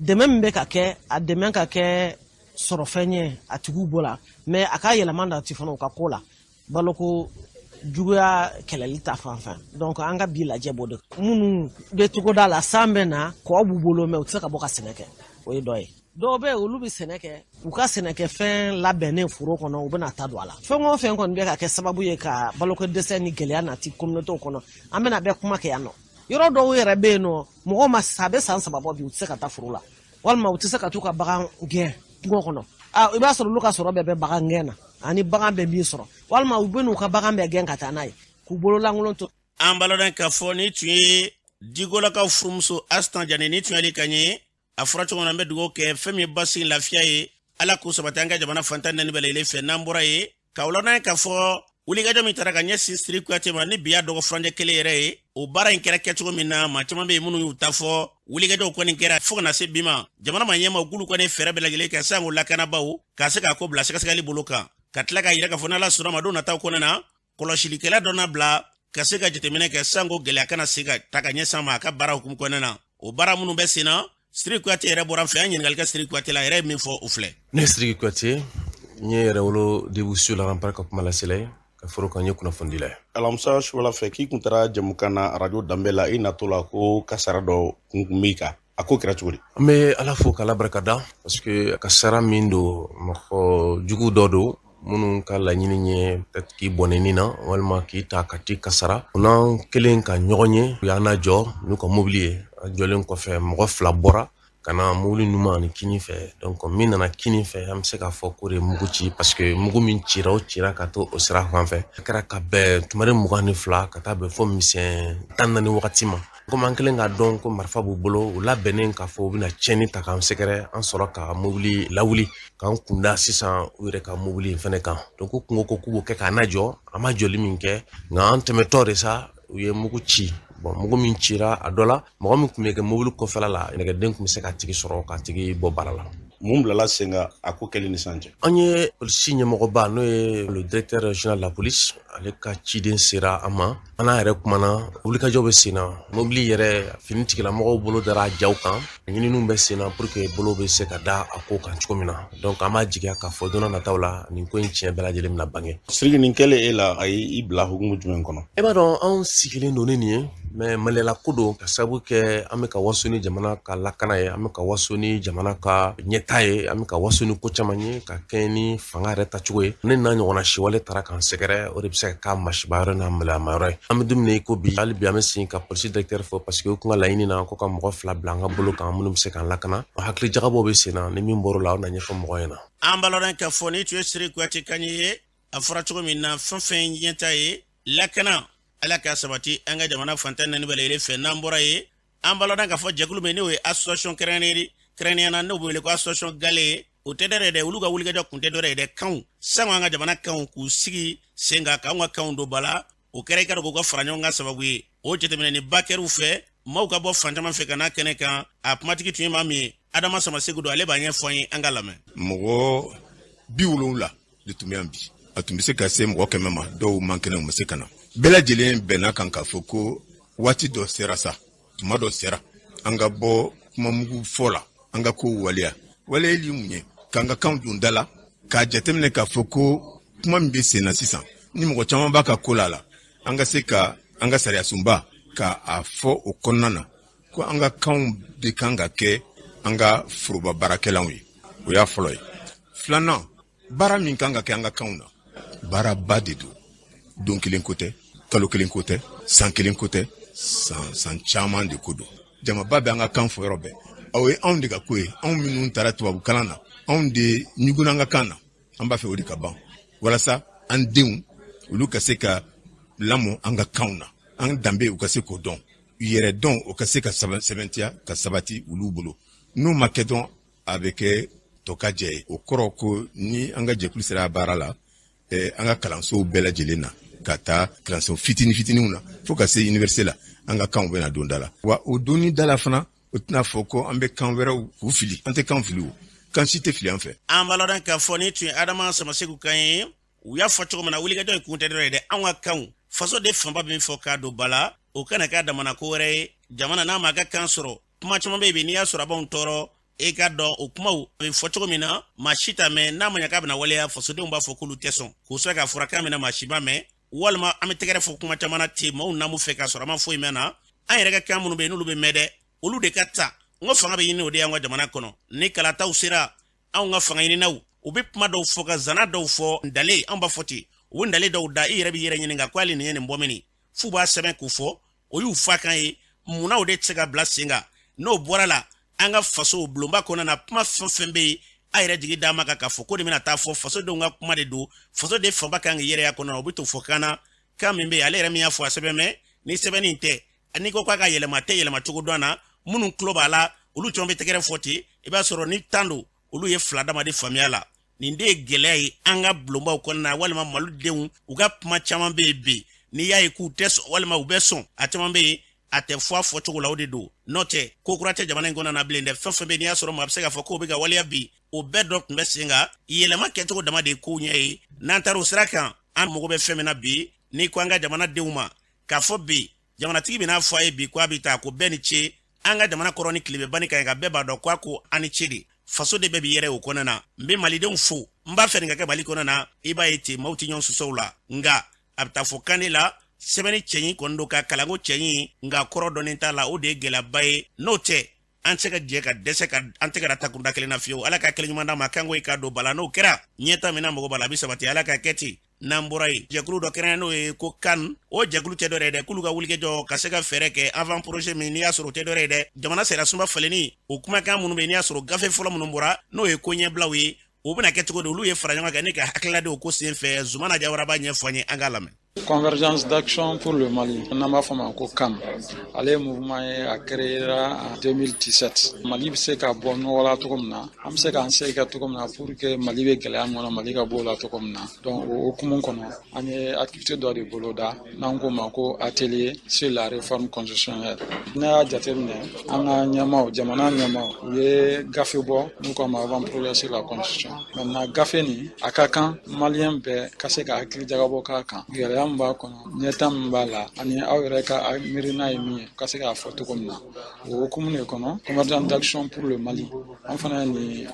dɛmɛ min bɛ ka kɛ, a dɛmɛ ka kɛ sɔrɔfɛn ye a tigiw bolo, mais a ka yɛlɛma nati fana u ka ko la, baloko juguya kɛlɛli ta fan fɛ. Donc an ka bi lajɛ b'o de. Minnu bɛ togoda la, san bɛ na, kɔ b'u bolo, mais u tɛ se ka bɔ ka sɛnɛ kɛ, o ye dɔ ye. Dɔw bɛ yen, olu bɛ sɛnɛ kɛ, u ka sɛnɛkɛfɛn labɛnnen foro kɔnɔ, u bɛna ta don a la. Fɛn o fɛn kɔni bɛ ka kɛ sababu ye ka baloko dɛsɛ ni gɛlɛya nati communauté kɔnɔ, an bɛna bɛɛ kuma kɛ yan nɔ. Yɔrɔ dɔw yɛrɛ bɛ yen nɔ, mɔgɔw ma a bɛ san 3 bɔ bi, u tɛ se ka taa foro la, walima u tɛ se ka t'u ka bagan gɛn kungo kɔnɔ. I b'a sɔrɔ olu ka sɔrɔ bɛɛ bɛ bagan gɛn na. Ani bagan bɛ min sɔrɔ, walima u bɛ n'u ka bagan bɛɛ gɛn ka taa n'a ye k'u bolo lankolon to. An b'a k'a fɔ ni tun ye Digolakaw furumuso Asitan Jane, ni tun y'ale kan ye. A fɔra cogo min na, an bɛ dugawu kɛ fɛn min ye basigi, lafiya ye, Ala k'o sabati an ka jamana fantan naani bɛɛ lajɛlen fɛ. N'an bɔra ye, k'aw ladɔn k'a fɔ wulikajɔ min taara ka ɲɛsin Sidiki Kuyate ma, ni bi y'a dɔgɔ furancɛ kelen yɛrɛ ye, o baara in kɛra kɛcogo min na, maa caman bɛ yen minnu y'u ta fɔ. Wulikajɔw kɔni kɛra fo ka na se bi ma, jamana ma ɲɛmaw k'olu kɔni fɛɛrɛ bɛɛ lajɛlen kɛ sango lakanabaaw ka se k'a ko bila sɛgɛsɛgɛli bolo kan, ka tila k'a yira k'a fɔ n'Ala sɔnna ma, don nataw kɔnɔna na, kɔlɔsilikɛla dɔ na bila ka se ka jateminɛ kɛ sango gɛlɛya kana se ka ta ka ɲɛsin ma a ka baara hukumu kɔnɔna na. O baara minnu bɛ sen na, Sidiki Kuyate yɛrɛ bɔra an fɛ, an ɲininkali kɛ Sidiki Kuyate la, a yɛrɛ ye min fɔ, o filɛ. Ne ye Sidiki Kuyate, n ye Yɛrɛwolo Debout sur les Remparts ka kuma lasela ye, ka foro kan, n ye kunnafonidila ye. Alamisa sufɛla fɛ, k'i kun taara jɛmukan na Arajo Danbe la, i natɔ la, ko kasara dɔ kun b'i kan. A ko kɛra cogo di? An bɛ Ala fo k'Ala barika da, parce que kasara min don, mɔgɔ jugu dɔ don minnu ka laɲini ye k'i bɔnɛ nin na walima k'i ta ka t'i kasara. U n'an kelen ka ɲɔgɔn ye, u y'an jɔ n'u ka mobili ye. A jɔlen kɔfɛ, mɔgɔ fila bɔra ka na mobili numan ani kini fɛ. Donc min nana kini fɛ, an bɛ se k'a fɔ k'o de ye mugu ci, parce que mugu min cira, o cira ka to o sira fan fɛ. A kɛra ka bɛn tumari 22 ka taa bɛn fo misɛn 14 wagati ma. Komi an kɛlen k'a dɔn ko marifa b'u bolo, u labɛnnen k'a fɔ u bɛna tiɲɛni ta k'an sɛgɛrɛ, an sɔrɔ ka mobili lawuli k'an kunda sisan u yɛrɛ ka mobili in fɛnɛ kan. Donc u kun ko k'u b'o kɛ k'an lajɔ, an ma jɔli min kɛ, nka an tɛmɛtɔ de sa, u ye mugu ci. Bon, mugu min cira a dɔ la, mɔgɔ min tun bɛ kɛ mobili kɔfɛla la, nɛgɛden tun bɛ se k'a tigi sɔrɔ k'a tigi bɔ baara la. Mun bilala sen kan a ko kɛlen ni sisan cɛ? An ye polisi ɲɛmɔgɔba, n'o ye le directeur régional de la police, ale ka ciden sera an ma, an n'a yɛrɛ kumana. Wulikajɔ bɛ sen na, mobili yɛrɛ fini tigilamɔgɔw bolo dara a jaw kan, ɲininiw bɛ sen na pour que bolo bɛ se ka da a ko kan cogo min na. Donc an b'a jigiya k'a fɔ don nataw la, nin ko in tiɲɛ bɛɛ lajɛlen bɛna bange. Sidiki, nin kɛlen e la, a y'i bila hukumu jumɛn kɔnɔ? E b'a dɔn, anw sigilen don ni nin ye, mais maliyala ko don, ka sababu kɛ an bɛ ka waso ni jamana ka lakana ye, an bɛ ka waso ni jamana ka ɲɛta ye, an bɛ ka waso ni ko caman ye, ka kɛɲɛ ni fanga yɛrɛ tacogo ye. Ne n'a ɲɔgɔnna siwale taara k'an sɛgɛrɛ, o de bɛ se ka k'a masiba yɔrɔ n'a maloyama yɔrɔ ye. An bɛ don min na i ko bi, hali bi an bɛ segin ka polisi directeur fɔ, parce que u kun ka laɲini na ko ka mɔgɔ fila bila an ka bolo kan minnu bɛ se k'an lakana. Hakili jagabɔ bɛ sen na, ni min bɔr'o la, aw na ɲɛfɔ mɔgɔw ɲɛna. An b'a lɔn k'a fɔ ni tun ye Sidiki Kuyate kan ye. A fɔra cogo min na, fɛn fɛn ɲɛta ye lakana, Ala k'a sabati an ka jamana fantan naani bɛɛ lajɛlen fɛ. N'an bɔra ye, an b'a lɔn k'a fɔ jɛkulu min, n'o ye association kɛrɛnkɛrɛnnenya na, n'o bɛ wele ko association gale ye, o tɛ dɛ dɛ, olu ka wulikajɔ kun tɛ dɔwɛrɛ ye dɛ, kanw sango an ka jamana kanw k'u sigi sen kan, k'anw ka kanw don ba la. O kɛra i ka dɔn k'u ka fara ɲɔgɔn kan sababu ye. O jateminɛ ni ba kɛr'u fɛ, maaw ka bɔ fan caman fɛ ka n'a kɛnɛ kan. A kumatigi tun ye maa min ye, Adama Samasegu don, ale b'a ɲɛfɔ an ye, an ka lamɛn. Mɔgɔ 70 de tun bɛ yan bi, a tun bɛ se ka se mɔgɔ 100 ma, dɔw man kɛnɛ, u ma se ka na. Bɛɛ lajɛlen bɛnna kan k'a fɔ ko waati dɔ sera sa, tuma dɔ sera an ka bɔ kumamugu fɔ la, an ka kow waleya. Waleyali mun ye? K'an ka kanw don da la, k'a jateminɛ k'a fɔ ko kuma min bɛ sen na sisan, ni mɔgɔ caman b'a ka ko la la, an ka se ka an ka sariyasunba ka a fɔ o kɔnɔna na ko an ka kanw de kan ka kɛ an ka foroba baarakɛlanw ye. O y'a fɔlɔ ye. Filanan, baara min kan ka kɛ an ka kanw na, baaraba de don. Don kelen ko tɛ, kalo kelen ko tɛ, san kelen ko tɛ, san san caman de ko don. Jamaba bɛ an ka kan fɔ yɔrɔ bɛɛ. O ye anw de ka ko ye, anw minnu taara tubabu kalan na, anw de ɲugunna an ka kan na. An b'a fɛ o de ka ban, walasa an denw olu ka se ka lamɔ an ka kanw na, an danbe u ka se k'o dɔn, yɛrɛ dɔn o ka se ka sɛbɛntiya ka sabati olu bolo. N'o ma kɛ dɔrɔn, a bɛ kɛ tɔkajɛ ye. O kɔrɔ ko ni an ka jɛkulu sera baara la, an ka kalansow bɛɛ lajɛlen na, ka taa kalanso fitinin fitininw na fo ka se université la, an ka kanw bɛna don da la. Wa o donni da la fana, o tɛna fɔ ko an bɛ kan wɛrɛw k'u fili. An tɛ kan fili, o kan si tɛ fili an fɛ. An b'a lɔn k'a fɔ ni tun ye Adama Samasegu kan ye. U y'a fɔ cogo min na, wulikajɔ in kun tɛ dɔrɔn ye dɛ, anw ka kanw, faso de fanba bɛ min fɔ k'a don ba la, o kana k'a damana ko wɛrɛ ye. Jamana n'a ma ka kan sɔrɔ, kuma caman bɛ yen bi, n'i y'a sɔrɔ a b'anw tɔɔrɔ. E ka dɔn o kumaw a bɛ fɔ cogo min na, maa si t'a mɛn. N'a ma ɲɛ k'a bɛna waleya, fasodenw b'a fɔ k'olu tɛ sɔn k'o sɔrɔ k'a fɔra kan min na, maa si ma mɛn. Walima an bɛ tɛgɛrɛ fɔ kuma caman na ten, maaw namu fɛ k'a sɔrɔ an ma foyi mɛn na. An yɛrɛ ka kan minnu bɛ yen, n'olu bɛ mɛn dɛ, olu de ka ta. N ko fanga bɛ ɲini o de y'an ka jamana kɔnɔ. Ni kalataw sera, anw ka fanga ɲininaw, u bɛ kuma dɔw fɔ, ka zana dɔw fɔ, ndale anw b'a fɔ ten, u bɛ ndale dɔw da, i yɛrɛ b'i yɛrɛ ɲininka ko hali nin ye nin bɔ min, f'u b'a sɛbɛn k'o fɔ, o y'u fa kan ye. Munna o de tɛ se ka bila sen kan? N'o bɔra la, an ka faso bulonba kɔnɔna na, kuma fɛn fɛn bɛ yen, A yɛrɛ jigi d'a ma kan k'a fɔ ko nin bɛna taa fɔ fasodenw ka kuma de don. Fasoden fanba kan k'i yɛrɛ y'a kɔnɔ, o bɛ to fɔ kan na, kan min bɛ yen, ale yɛrɛ min y'a fɔ a sɛbɛn mɛ ni sɛbɛnni in tɛ, n'i ko k'a ka yɛlɛma, a tɛ yɛlɛma cogo dɔn na. Minnu tulo b'a la, olu caman bɛ tɛgɛrɛ fɔ ten. I b'a sɔrɔ ni 10 don, olu ye 2 dama de faamuya la. Nin de ye gɛlɛya ye an ka bulonbaw kɔnɔna na, walima malidenw u ka kuma caman bɛ yen bi, n'i y'a ye k'u tɛ sɔn walima u bɛ sɔn, a caman bɛ yen, a tɛ fɔ a fɔcogo la. O de don. N'o tɛ, ko kura tɛ jamana in kɔnɔna na bilen dɛ. Fɛn fɛn bɛ yen, n'i y'a sɔrɔ maa bɛ se k'a fɔ k'o bɛ ka waleya bi, o bɛɛ dɔ tun bɛ sen kan. Yɛlɛma kɛcogo dama de ye kow ɲɛ ye. N'an taara o sira kan, an mago bɛ fɛn min na bi, n'i ko an ka jamanadenw ma k'a fɔ bi jamanatigi bɛna fɔ a ye bi ko a bɛ taa, ko bɛɛ ni ce. An ka jamana kɔrɔ ni tile bɛ banni kan ka bɛɛ b'a dɔn ko a ko an ni ce de. Faso de bɛɛ b'i yɛrɛ o kɔnɔna na. N bɛ malidenw fo, n b'a fɛ nin ka kɛ Mali kɔnɔna na. I b'a ye ten, maaw tɛ ɲɔgɔn sɔsɔw la, nka a bɛ taa fɔ kan de la. Sɛbɛnni cɛɲi kɔni don ka kalanko cɛɲi, nka kɔrɔ dɔɔni t'a la. O de ye gɛlɛyaba ye. N'o tɛ, an tɛ se ka jɛ ka dɛsɛ ka an tɛgɛ da takunda kelen na fiyewu. Ala ka kelen ɲuman d'a ma, kanko i ka don bala. N'o kɛra, ɲɛta min na mago b'a la, a bɛ sabati. Ala ka kɛ ten. N'an bɔra yen, jɛkulu dɔ kɛra, n'o ye ko kan o jɛkulu tɛ dɔ yɛrɛ dɛ, k'olu ka wulikɛjɔ ka se ka fɛɛrɛ kɛ avant projet min, n'i y'a sɔrɔ o tɛ dɔ yɛrɛ dɛ, jamana sariya sunba falenni o kumakan minnu bɛ yen, n'i y'a sɔrɔ gafe fɔlɔ minnu bɔra, n'o ye ko ɲɛbilaw ye, o bɛna kɛ cogo di? Olu ye fara ɲɔgɔn kan ne ka hakilila ko sen fɛ. Zumana Jawara b'a ɲɛfɔ an ye, an k'a lamɛn. Convergence d'action pour le Mali, n'an b'a fɔ ma ko CAM, ale ye mouvement ye, a créera en 2017. Mali bɛ se ka bɔ nɔgɔ la cogo min na, an bɛ se k'an se kɛ cogo min na pour que Mali bɛ gɛlɛya min kɔnɔ, Mali ka bɔ o la cogo min na. Donc o hukumu kɔnɔ, an ye activité dɔ de boloda n'an k'o ma ko atelier sur la réforme constitutionnelle. N'a y'a jateminɛ, an ka ɲɛmaaw, jamana ɲɛmaaw, u ye gafe bɔ n'u k'a ma avant projet sur la constitution. Maintenant, gafe nin, a ka kan maliyɛn bɛɛ ka se ka hakili jagabɔ k'a kan, gɛlɛya min b'a kɔnɔ, ɲɛta min b'a la, ani aw yɛrɛ ka miirina ye min ye, ka se k'a fɔ cogo min na. O hukumu de kɔnɔ, Convergence d'action pour le Mali, an fana ye nin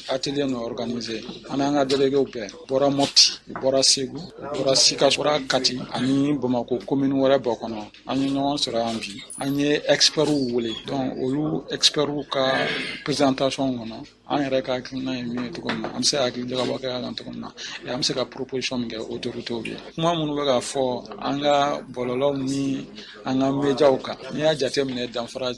atelier nin organiser. An n'an ka délégués bɛɛ bɔra Mopti, u bɔra Segu, u bɔra Sikaso, u bɔra Kati ani Bamako commune wɛrɛ bɛɛ kɔnɔ. An ye ɲɔgɔn sɔrɔ yan bi, an ye experts wele. Donc olu experts ka présentation kɔnɔ, an yɛrɛ ka hakilina ye min ye cogo min na, an bɛ se ka hakili jagabɔ kɛ a kan cogo min na, an bɛ se ka proposition min kɛ autorités ye. Kuma minnu bɛ ka fɔ an ka bɔlɔlɔw ni an ka médiaw kan, n'i y'a jateminɛ, danfara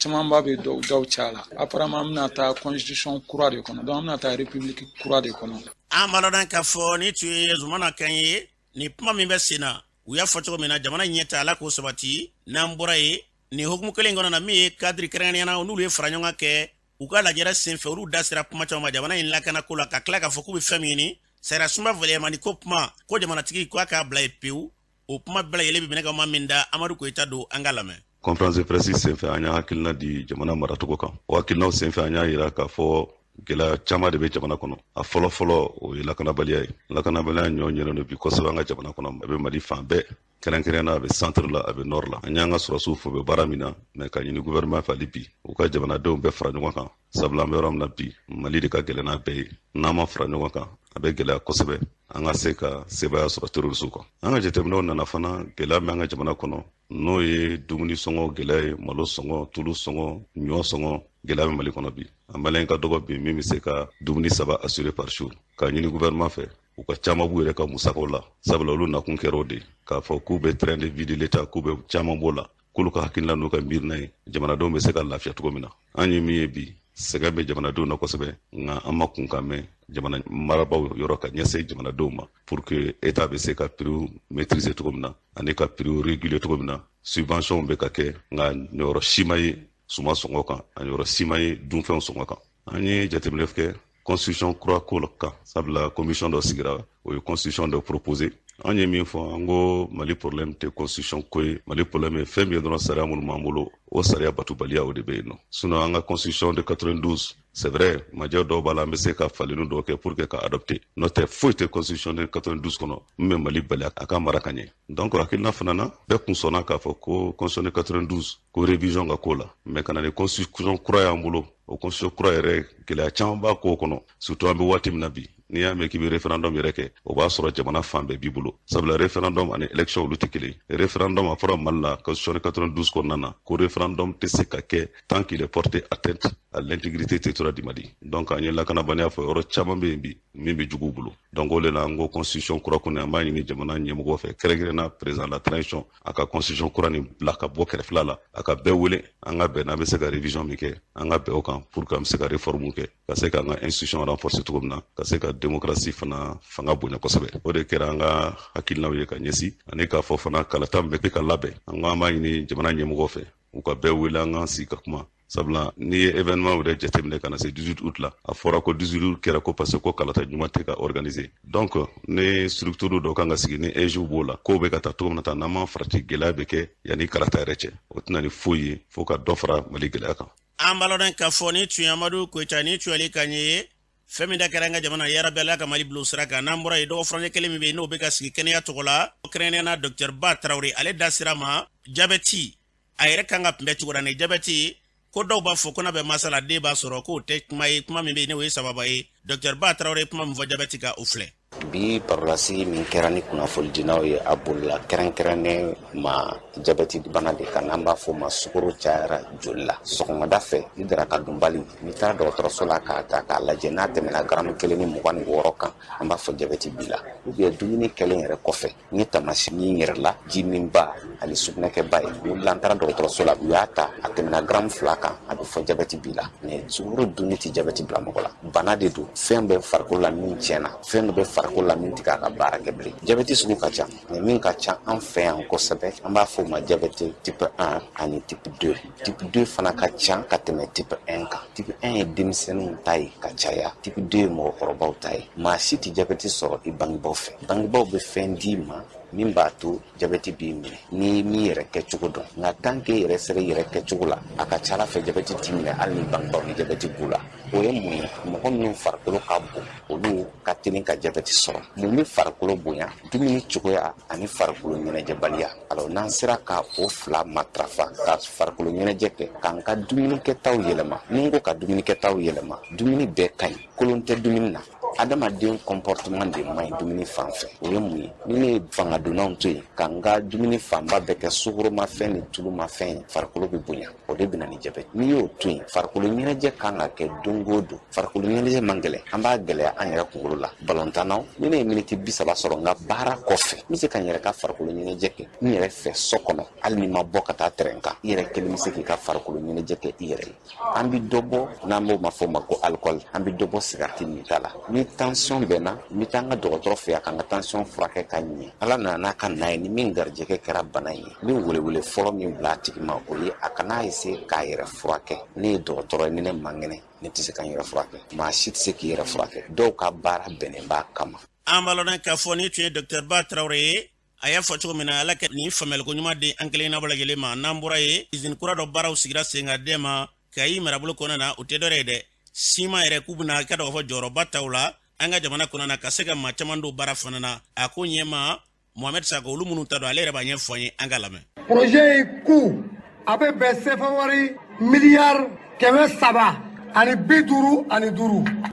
camanba bɛ dɔw dɔw cɛ la. Apparemment, an bɛna taa constitution kura de kɔnɔ, donc an bɛna taa république kura de kɔnɔ. An b'a dɔn k'a fɔ ni tun ye Zumana kan ye, nin kuma min bɛ sen na, u y'a fɔ cogo min na, jamana ɲɛta, Ala k'o sabati. N'an bɔra yen, nin hukumu kelen kɔnɔ na, min ye cadre kɛrɛnkɛrɛnnenya na, n'olu ye fara ɲɔgɔn kan kɛ u ka lajɛrɛ senfɛ, olu da sera kuma caman ma jamana in lakanako la, ka tila k'a fɔ k'u bɛ fɛn min ɲini, sariya sunba yɛlɛmani ko kuma, ko jamanatigi ko a k'a bila yen pewu. O kuma bɛɛ lajɛlen bɛ minɛ ka ma min da Amadu Koyita don, an ka lamɛn. Conférence de presse senfɛ, an y'a hakilina di jamana maracogo kan. O hakilinaw senfɛ, an y'a yira k'a fɔ gɛlɛya caman de bɛ jamana kɔnɔ. A fɔlɔ fɔlɔ, o ye lakanabaliya ye. Lakanabaliya ɲɔ ɲɛnen don bi kosɛbɛ an ka jamana kɔnɔ. A bɛ Mali fan bɛɛ, kɛrɛnkɛrɛn na a bɛ centre la, a bɛ nord la. An y'an ka sɔrɔsiw fo, bɛ baara min na, mɛ ka ɲini gouvernement fɛ hali bi, u ka jamanadenw bɛɛ fara ɲɔgɔn kan, sabula an bɛ yɔrɔ min na bi, Mali de ka gɛlɛn n'a bɛɛ ye. N'an ma fara ɲɔgɔn kan, a bɛ gɛlɛya kosɛbɛ an ka se ka sebaaya sɔrɔ terroristew kan. An ka jateminɛw nana fana, gɛlɛya bɛ an ka jamana kɔnɔ, n'o ye dumuni sɔngɔ gɛlɛya ye, malo sɔngɔ, tulu sɔngɔ, ɲɔ sɔngɔ. Gɛlɛya bɛ Mali kɔnɔ bi. A maliyɛn ka dɔgɔ bi min bɛ se ka dumuni saba assurer par jour. K'a ɲini gouvernement fɛ, u ka caman b'u yɛrɛ ka musakaw la, sabula olu nakun kɛra o de k'a fɔ k'u bɛ train de vie de l'État, k'u bɛ caman b'o la, k'olu ka hakilina n'u ka miirina ye jamanadenw bɛ se ka lafiya cogo min na. An ye min ye bi, sɛgɛn bɛ jamanadenw na kosɛbɛ, nka an ma kun ka mɛn jamana marabaaw yɔrɔ ka ɲɛsin jamanadenw ma pour que État bɛ se ka prix maîtriser cogo min na ani ka prix réguler cogo min na. Subvention bɛ ka kɛ, nka ɲɔyɔrɔ si ma ye suman sɔngɔ kan, a ɲɔyɔrɔ si ma ye dunfɛnw sɔngɔ kan. An ye jateminɛ kɛ constitution kura ko kan, sabula commission dɔ sigira, o ye constitution dɔ proposé. An ye min fɔ, an ko Mali problème tɛ constitution ko ye. Mali problème ye fɛn min ye dɔrɔn, sariya minnu b'an bolo, o sariya batubaliya, o de bɛ yen nɔ. Sinon, an ka constitution de 92, c'est vrai, majɛ dɔw b'a la, an bɛ se ka falenni dɔw kɛ pour que ka adopter. N'o tɛ, foyi tɛ constitution de 92 kɔnɔ min bɛ Mali bali a ka mara ka ɲɛ. Donc hakilina fana na, bɛɛ kun sɔnna k'a fɔ ko constitution de 92 ko révision ka k'o la, mais ka na ni constitution kura y'an bolo, o constitution kura yɛrɛ, gɛlɛya caman b'a ko kɔnɔ, surtout an bɛ waati min na bi. N'i y'a mɛn k'i bɛ référendum yɛrɛ kɛ, o b'a sɔrɔ jamana fan bɛɛ b'i bolo, sabula référendum ani élection olu tɛ kelen ye. Référendum, a fɔra Mali la constitution 92 kɔnɔna na ko référendum tɛ se ka kɛ tant qu'il est porté atteinte à l'intégrité territoriale du Mali. Donc an ye lakanabaliya fɔ, yɔrɔ caman bɛ yen bi min bɛ juguw bolo. Donc o de la an ko constitution kura ko nin, an b'a ɲini jamana ɲɛmɔgɔ fɛ, kɛrɛnkɛrɛnna président de la transition, a ka constitution kura nin bila ka bɔ kɛrɛfɛla la, a ka bɛɛ wele, an ka bɛn n'an bɛ se ka révision min kɛ, an ka bɛn o kan pour que an bɛ se ka réforme kɛ, ka se k'an ka institution renforcer cogo min na, ka se ka démocratie fana fanga bonya kosɛbɛ. O de kɛra an ka hakilinaw ye ka ɲɛsin, ani k'a fɔ fana kalata min bɛ ka labɛn, an ko an b'a ɲini jamana ɲɛmɔgɔ fɛ, u ka bɛɛ wele, an k'an sigi ka kuma, sabula n'i ye événement yɛrɛ jateminɛ ka na se 18 août la, a fɔra ko 18 août kɛra ko parce que ko kalata ɲuman tɛ ka organiser. Donc ni structure dɔ kan ka sigi, ni AIGE b'o la, kow bɛ ka taa cogo min na tan, n'an ma farati, gɛlɛya bɛ kɛ yanni kalata yɛrɛ cɛ. O tɛna ni foyi ye fo ka dɔ fara Mali gɛlɛya kan. An b'a lɔn k'a fɔ ni tun ye Amadu Koyita, ni tun y'ale kan ye fɛn min da kɛra an ka jamana yarabi, Ala ka Mali bila o sira kan. N'an bɔra yen, dɔgɔ furancɛ kelen min bɛ yen, n'o bɛ ka sigi kɛnɛya tɔgɔ la, kɛrɛnkɛrɛnnenya la docteur Ba Tarawele, ale da sera ma jabɛti a yɛrɛ kan ka kunbɛn cogo la. Ni jabɛti ko dɔw b'a fɔ ko n'a bɛ masa la, den b'a sɔrɔ, k'o tɛ kuma ye, kuma min bɛ yen, n'o ye sababa ye. Docteur Ba Tarawele ye kuma min fɔ jabɛti kan, o filɛ. Bi barolasigi min kɛra ni kunnafonidinaw ye, a bolila kɛrɛnkɛrɛnnen ma jabɛti bana de kan, n'an b'a fɔ o ma sukaro cayara joli la. Sɔgɔmada fɛ, i daraka dunbali, n'i taara dɔgɔtɔrɔso la k'a ta k'a lajɛ, n'a tɛmɛna garamu 1.26 kan, an b'a fɔ jabɛti b'i la. Ou bien dumuni kɛlen yɛrɛ kɔfɛ, n ye taamasiyɛn min yɛrɛ la, ji minba ani sugunɛkɛba ye, n wulila, n taara dɔgɔtɔrɔso la, u y'a ta, a tɛmɛna garamu 2 kan, a bɛ fɔ jabɛti b'i la. Mais sukaro dunni tɛ jabɛti bila mɔgɔ la. Bana de don, fɛn bɛ farikolo la min tiɲɛna, fɛn dɔ bɛ farikolo la min tɛ k'a ka baara kɛ bilen. Jabɛti sugu ka ca, mais min ka ca an fɛ yan kosɛbɛ, an b'a fɔ o ma jabɛti type 1 ani type 2. Type 2 fana ka ca ka tɛmɛ type 1 kan. Type 1 ye denmisɛnninw ta ye ka caya, type 2 ye mɔgɔkɔrɔbaw ta ye. Maa si tɛ jabɛti sɔrɔ i bangebaaw fɛ. Bangebaaw bɛ fɛn d'i ma min b'a to jabɛti b'i minɛ n'i m'i yɛrɛ kɛcogo dɔn. Nka tant que i yɛrɛ sera i yɛrɛ kɛcogo la, a ka ca Ala fɛ jabɛti t'i minɛ, hali ni bangebaaw ni jabɛti b'u la. O ye mun ye? Mɔgɔ minnu farikolo ka bon, olu ka teli ka jabɛti sɔrɔ. Mun bɛ farikolo bonya? Dumuni cogoya ani farikolo ɲɛnajɛbaliya. Alors n'an sera ka o fila matarafa, ka farikolo ɲɛnajɛ kɛ, k'an ka dumunikɛtaw yɛlɛma. Ni n ko ka dumunikɛtaw yɛlɛma, dumuni bɛɛ ka ɲi, kolon tɛ dumuni na. Adamaden comportement de man ɲi dumuni fan fɛ. O ye mun ye? Ni ne ye fangadonnaw to yen, ka n ka dumuni fanba bɛɛ kɛ sukoromafɛn ni tulumafɛn ye, farikolo bɛ bonya, o de bɛ na ni jabɛti. N'i y'o to yen, farikolo ɲɛnajɛ kan ka kɛ don o don. Farikolo ɲɛnajɛ man gɛlɛn, an b'a gɛlɛya an yɛrɛ kunkolo la. Balontannaw, ni ne ye miniti 30 sɔrɔ n ka baara kɔfɛ, n bɛ se ka n yɛrɛ ka farikolo ɲɛnajɛ kɛ n yɛrɛ fɛ so kɔnɔ, hali ni ma bɔ ka taa terrain kan. I yɛrɛ kelen bɛ se k'i ka farikolo ɲɛnajɛ kɛ i yɛrɛ ye. An bɛ dɔ bɔ, n'an b'o ma fɔ o ma ko alcool, an bɛ dɔ bɔ sigarati min ta la. Ni tension bɛ n na, n bɛ taa n ka dɔgɔtɔrɔ fɛ yan ka n ka tension furakɛ ka ɲɛ. Ala nana n'a ka na ye, ni min garijɛgɛ kɛra bana in ye, n bɛ welewele fɔlɔ min bila a tigi ma, o ye a kana essayer k'a yɛrɛ furakɛ. Ne ye dɔgɔtɔrɔ ye, ni ne man kɛnɛ, ne tɛ se ka n yɛrɛ furakɛ. Maa si tɛ se k'i yɛrɛ furakɛ. Dɔw ka baara bɛnnen b'a kama. An b'a lɔn k'a fɔ ni tun ye docteur Ba Tarawele ye. A y'a fɔ cogo min na, Ala ka nin faamuyaliko ɲuman di an kelen bɛɛ lajɛlen ma. N'an bɔra yen, izini kura dɔ baaraw sigira sen kan dɛma Kayi marabolo kɔnɔna na. O tɛ dɔwɛrɛ ye dɛ, siman yɛrɛ k'u bɛna ka dɔ fɔ jɔyɔrɔba taw la an ka jamana kɔnɔna na, ka se ka maa caman don baara fana na. A ko ɲɛma Mohamed Sako, olu minnu ta don, ale yɛrɛ b'a ɲɛfɔ an ye, an ka lamɛn. Projet in coût a bɛ bɛn CFA wari miliyari 355.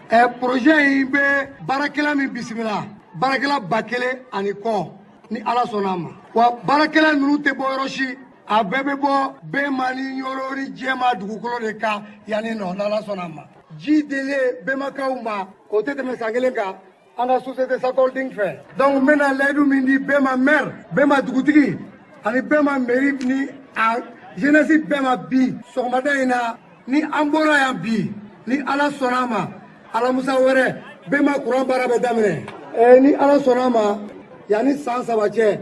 Ɛ projet in bɛ baarakɛla min bisimila, baarakɛla 1000 ani kɔ, ni Ala sɔnna a ma. Wa baarakɛla ninnu tɛ bɔ yɔrɔ si, a bɛɛ bɛ bɔ Bema ni Ɲoro ni Jɛma dugukolo de kan yanni nɔ, n'Ala sɔnna a ma. Ji dilen Bemakaw ma, o tɛ tɛmɛ san kelen kan an ka société Sakolding fɛ. Donc n bɛna layidu min di Bema maire, Bema dugutigi ani Bema mairie ni a jeunesse bɛɛ ma bi sɔgɔmada in na, ni an bɔra yan bi, ni Ala sɔnna a ma, alamusa wɛrɛ Bema courant baara bɛ daminɛ. Ni Ala sɔnna a ma, yanni san 3 cɛ,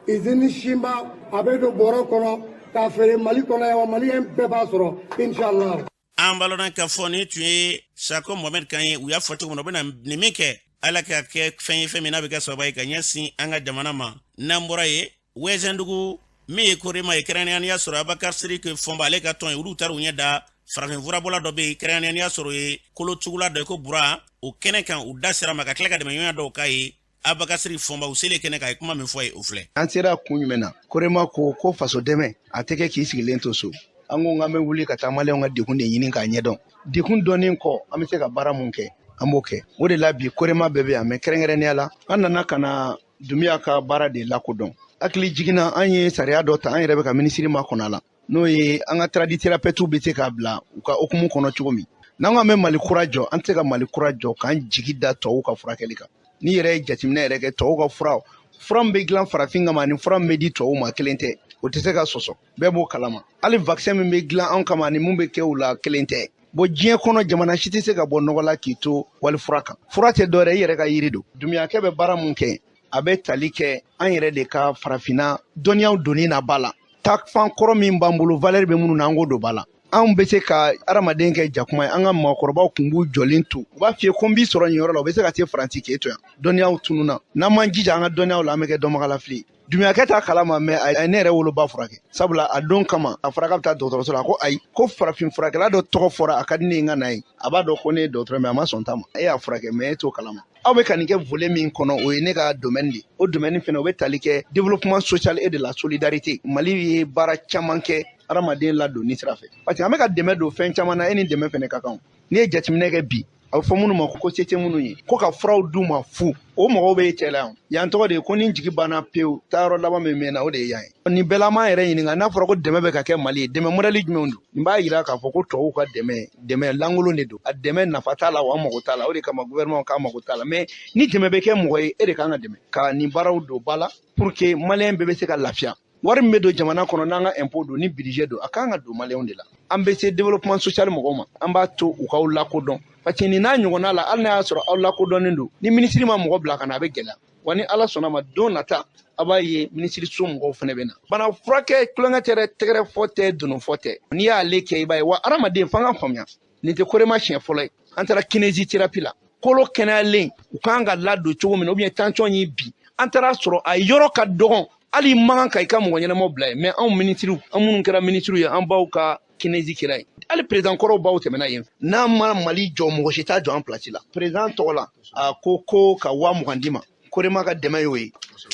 usine siman a bɛ don bɔrɔ kɔnɔ k'a feere Mali kɔnɔ yan, wa maliyɛn bɛɛ b'a sɔrɔ inshallah. An b'a lɔn k'a fɔ ni tun ye Sako Mohamed kan ye. U y'a fɔ cogo min na, u bɛna nin min kɛ, Ala ka kɛ fɛn ye, fɛn min n'a bɛ kɛ sababu ye ka ɲɛsin an ka jamana ma. N'an bɔra yen, Wɛzɛndugu min ye Korema ye, kɛrɛnkɛrɛnnenya y'a sɔrɔ Abakar Sidiki Fɔnba ale ka tɔn ye, olu taara u ɲɛ da farafin furabɔla dɔ bɛ yen, kɛrɛnkɛrɛnnenya y'a sɔrɔ ye kolotugula dɔ ye ko Bura. O kɛnɛ kan, u da sera ma ka tila ka dɛmɛɲɔgɔnya dɔw k'a ye. Abakar Sidiki Fɔnba, u selen kɛnɛ kan, a ye kuma min fɔ a ye, o filɛ. An sera kun jumɛn na? Korema ko ko faso dɛmɛ a tɛ kɛ k'i sigilen to so. An ko k'an bɛ wuli ka taa maliyɛnw ka degun de ɲini k'a ɲɛdɔn. Degun dɔnnen kɔ, an bɛ se ka baara mun kɛ? An b'o kɛ. O de la bi Korema bɛɛ bɛ yan, mais kɛrɛnkɛrɛnnenya la an nana ka na Dunbiya ka baara de lakodɔn. Hakili jiginna, an ye sariya dɔ ta, an yɛrɛ bɛ ka minisiri makɔnɔ a la, n'o ye an ka tradithérapeutes bɛ se k'a bila u ka hukumu kɔnɔ cogo min. N'an ko an bɛ Mali kura jɔ, an tɛ se ka Mali kura jɔ k'an jigi da tɔw ka furakɛli kan. N'i yɛrɛ ye jateminɛ yɛrɛ kɛ, tɔw ka fura min bɛ dilan farafin kama ani fura min bɛ di tɔw ma, kelen tɛ. O tɛ se ka sɔsɔ, bɛɛ b'o kalama. Hali vaccin min bɛ dilan anw kama ani mun bɛ kɛ u la, kelen tɛ. Bon, diɲɛ kɔnɔ jamana si tɛ se ka bɔ nɔgɔ la k'i to wali fura kan. Fura tɛ dɔwɛrɛ, i yɛrɛ ka yiri don. Dunbiyakɛ bɛ baara mun kɛ, a bɛ tali kɛ an yɛrɛ de ka farafinna dɔnniyaw donni na ba la. Taafan kɔrɔ min b'an bolo, valeur bɛ minnu na, an k'o don ba la. Anw bɛ se ka hadamaden kɛ jakuma ye. An ka maakɔrɔbaw tun b'u jɔlen to, u b'a f'i ye ko n b'i sɔrɔ nin yɔrɔ la, u bɛ se ka se Faransi k'e to yan. Dɔnniyaw tununna. N'an m'an jija an ka dɔnniyaw la, an bɛ kɛ dɔnbagalafili ye. Dunbiyakɛ t'a kalama, mais a ye ne yɛrɛ woloba furakɛ, sabula a don kama a fɔra k'a bɛ taa dɔgɔtɔrɔso la, a ko ayi, ko farafin furakɛla dɔ tɔgɔ fɔra, a ka di ne ye n ka na ye. A b'a dɔn ko ne ye dɔgɔtɔrɔ, mais a ma sɔn ta ma. E y'a furakɛ, mais e t'o kalama. Aw bɛ ka nin kɛ volet min kɔnɔ, o ye ne ka domaine de. O domaine fɛnɛ, o bɛ tali kɛ développement social et de la solidarité. Mali ye baara caman kɛ hadamaden ladonni sira fɛ, parce que an bɛ ka dɛmɛ don fɛn caman na, e ni dɛmɛ fɛnɛ ka kan. N'i ye jateminɛ kɛ bi, a bɛ fɔ minnu ma ko se tɛ minnu ye, ko ka furaw d'u ma fu, o mɔgɔw bɛ cɛ la yan. Yan tɔgɔ de ye ko ni jigi banna pewu, taayɔrɔ laban min bɛ na, o de ye yan ye. Nin bɛɛ la, an b'an yɛrɛ ɲininka, n'a fɔra ko dɛmɛ bɛ ka kɛ Mali ye, dɛmɛ modèle jumɛn don? Nin b'a yira k'a fɔ ko tubabuw ka dɛmɛ, dɛmɛ lankolon de don. A dɛmɛ nafa t'a la, wa an mago t'a la. O de kama gouvernement k'a mago t'a la. Mais ni dɛmɛ bɛ kɛ mɔgɔ ye, e de kan ka dɛmɛ ka nin baaraw don ba la pour que maliyɛn bɛɛ bɛ se ka lafiya. Wari min bɛ don jamana kɔnɔ, n'an ka impôt don ni budget don, a kan ka don maliyɛnw de la. An bɛ se développement social mɔgɔw ma, an b'a to u k'aw lakodɔn, parce que nin n'a ɲɔgɔnna la, hali n'a y'a sɔrɔ aw lakodɔnnen don, ni minisiri ma mɔgɔ bila ka na, a bɛ gɛlɛya. Wa ni Ala sɔnna ma, don nata a b'a ye minisiriso mɔgɔw fana bɛ na. Bana furakɛ tulonkɛ tɛ dɛ, tɛgɛrɛ fɔ tɛ, dunu fɔ tɛ. N'i y'ale kɛ, i b'a ye wa hadamaden f'an ka faamuya, nin tɛ Korema siɲɛ fɔlɔ ye. An taara kinésithérapie la, kolo kɛnɛyalen u kan ka ladon cogo min na, ou bien tension y'i bi, an taara sɔrɔ a yɔrɔ ka dɔgɔn, hali man kan ka i ka mɔgɔ ɲɛnamaw bila yen. Mais anw minisiriw, an minnu kɛra minisiriw ye, an baw ka kinési kɛra yen, hali président kɔrɔw baw tɛmɛna yen. N'an ma Mali jɔ, mɔgɔ si t'a jɔ an place la. Président tɔgɔ la, a ko ko ka 20 000 d'i ma. Korema ka dɛmɛ y'o ye.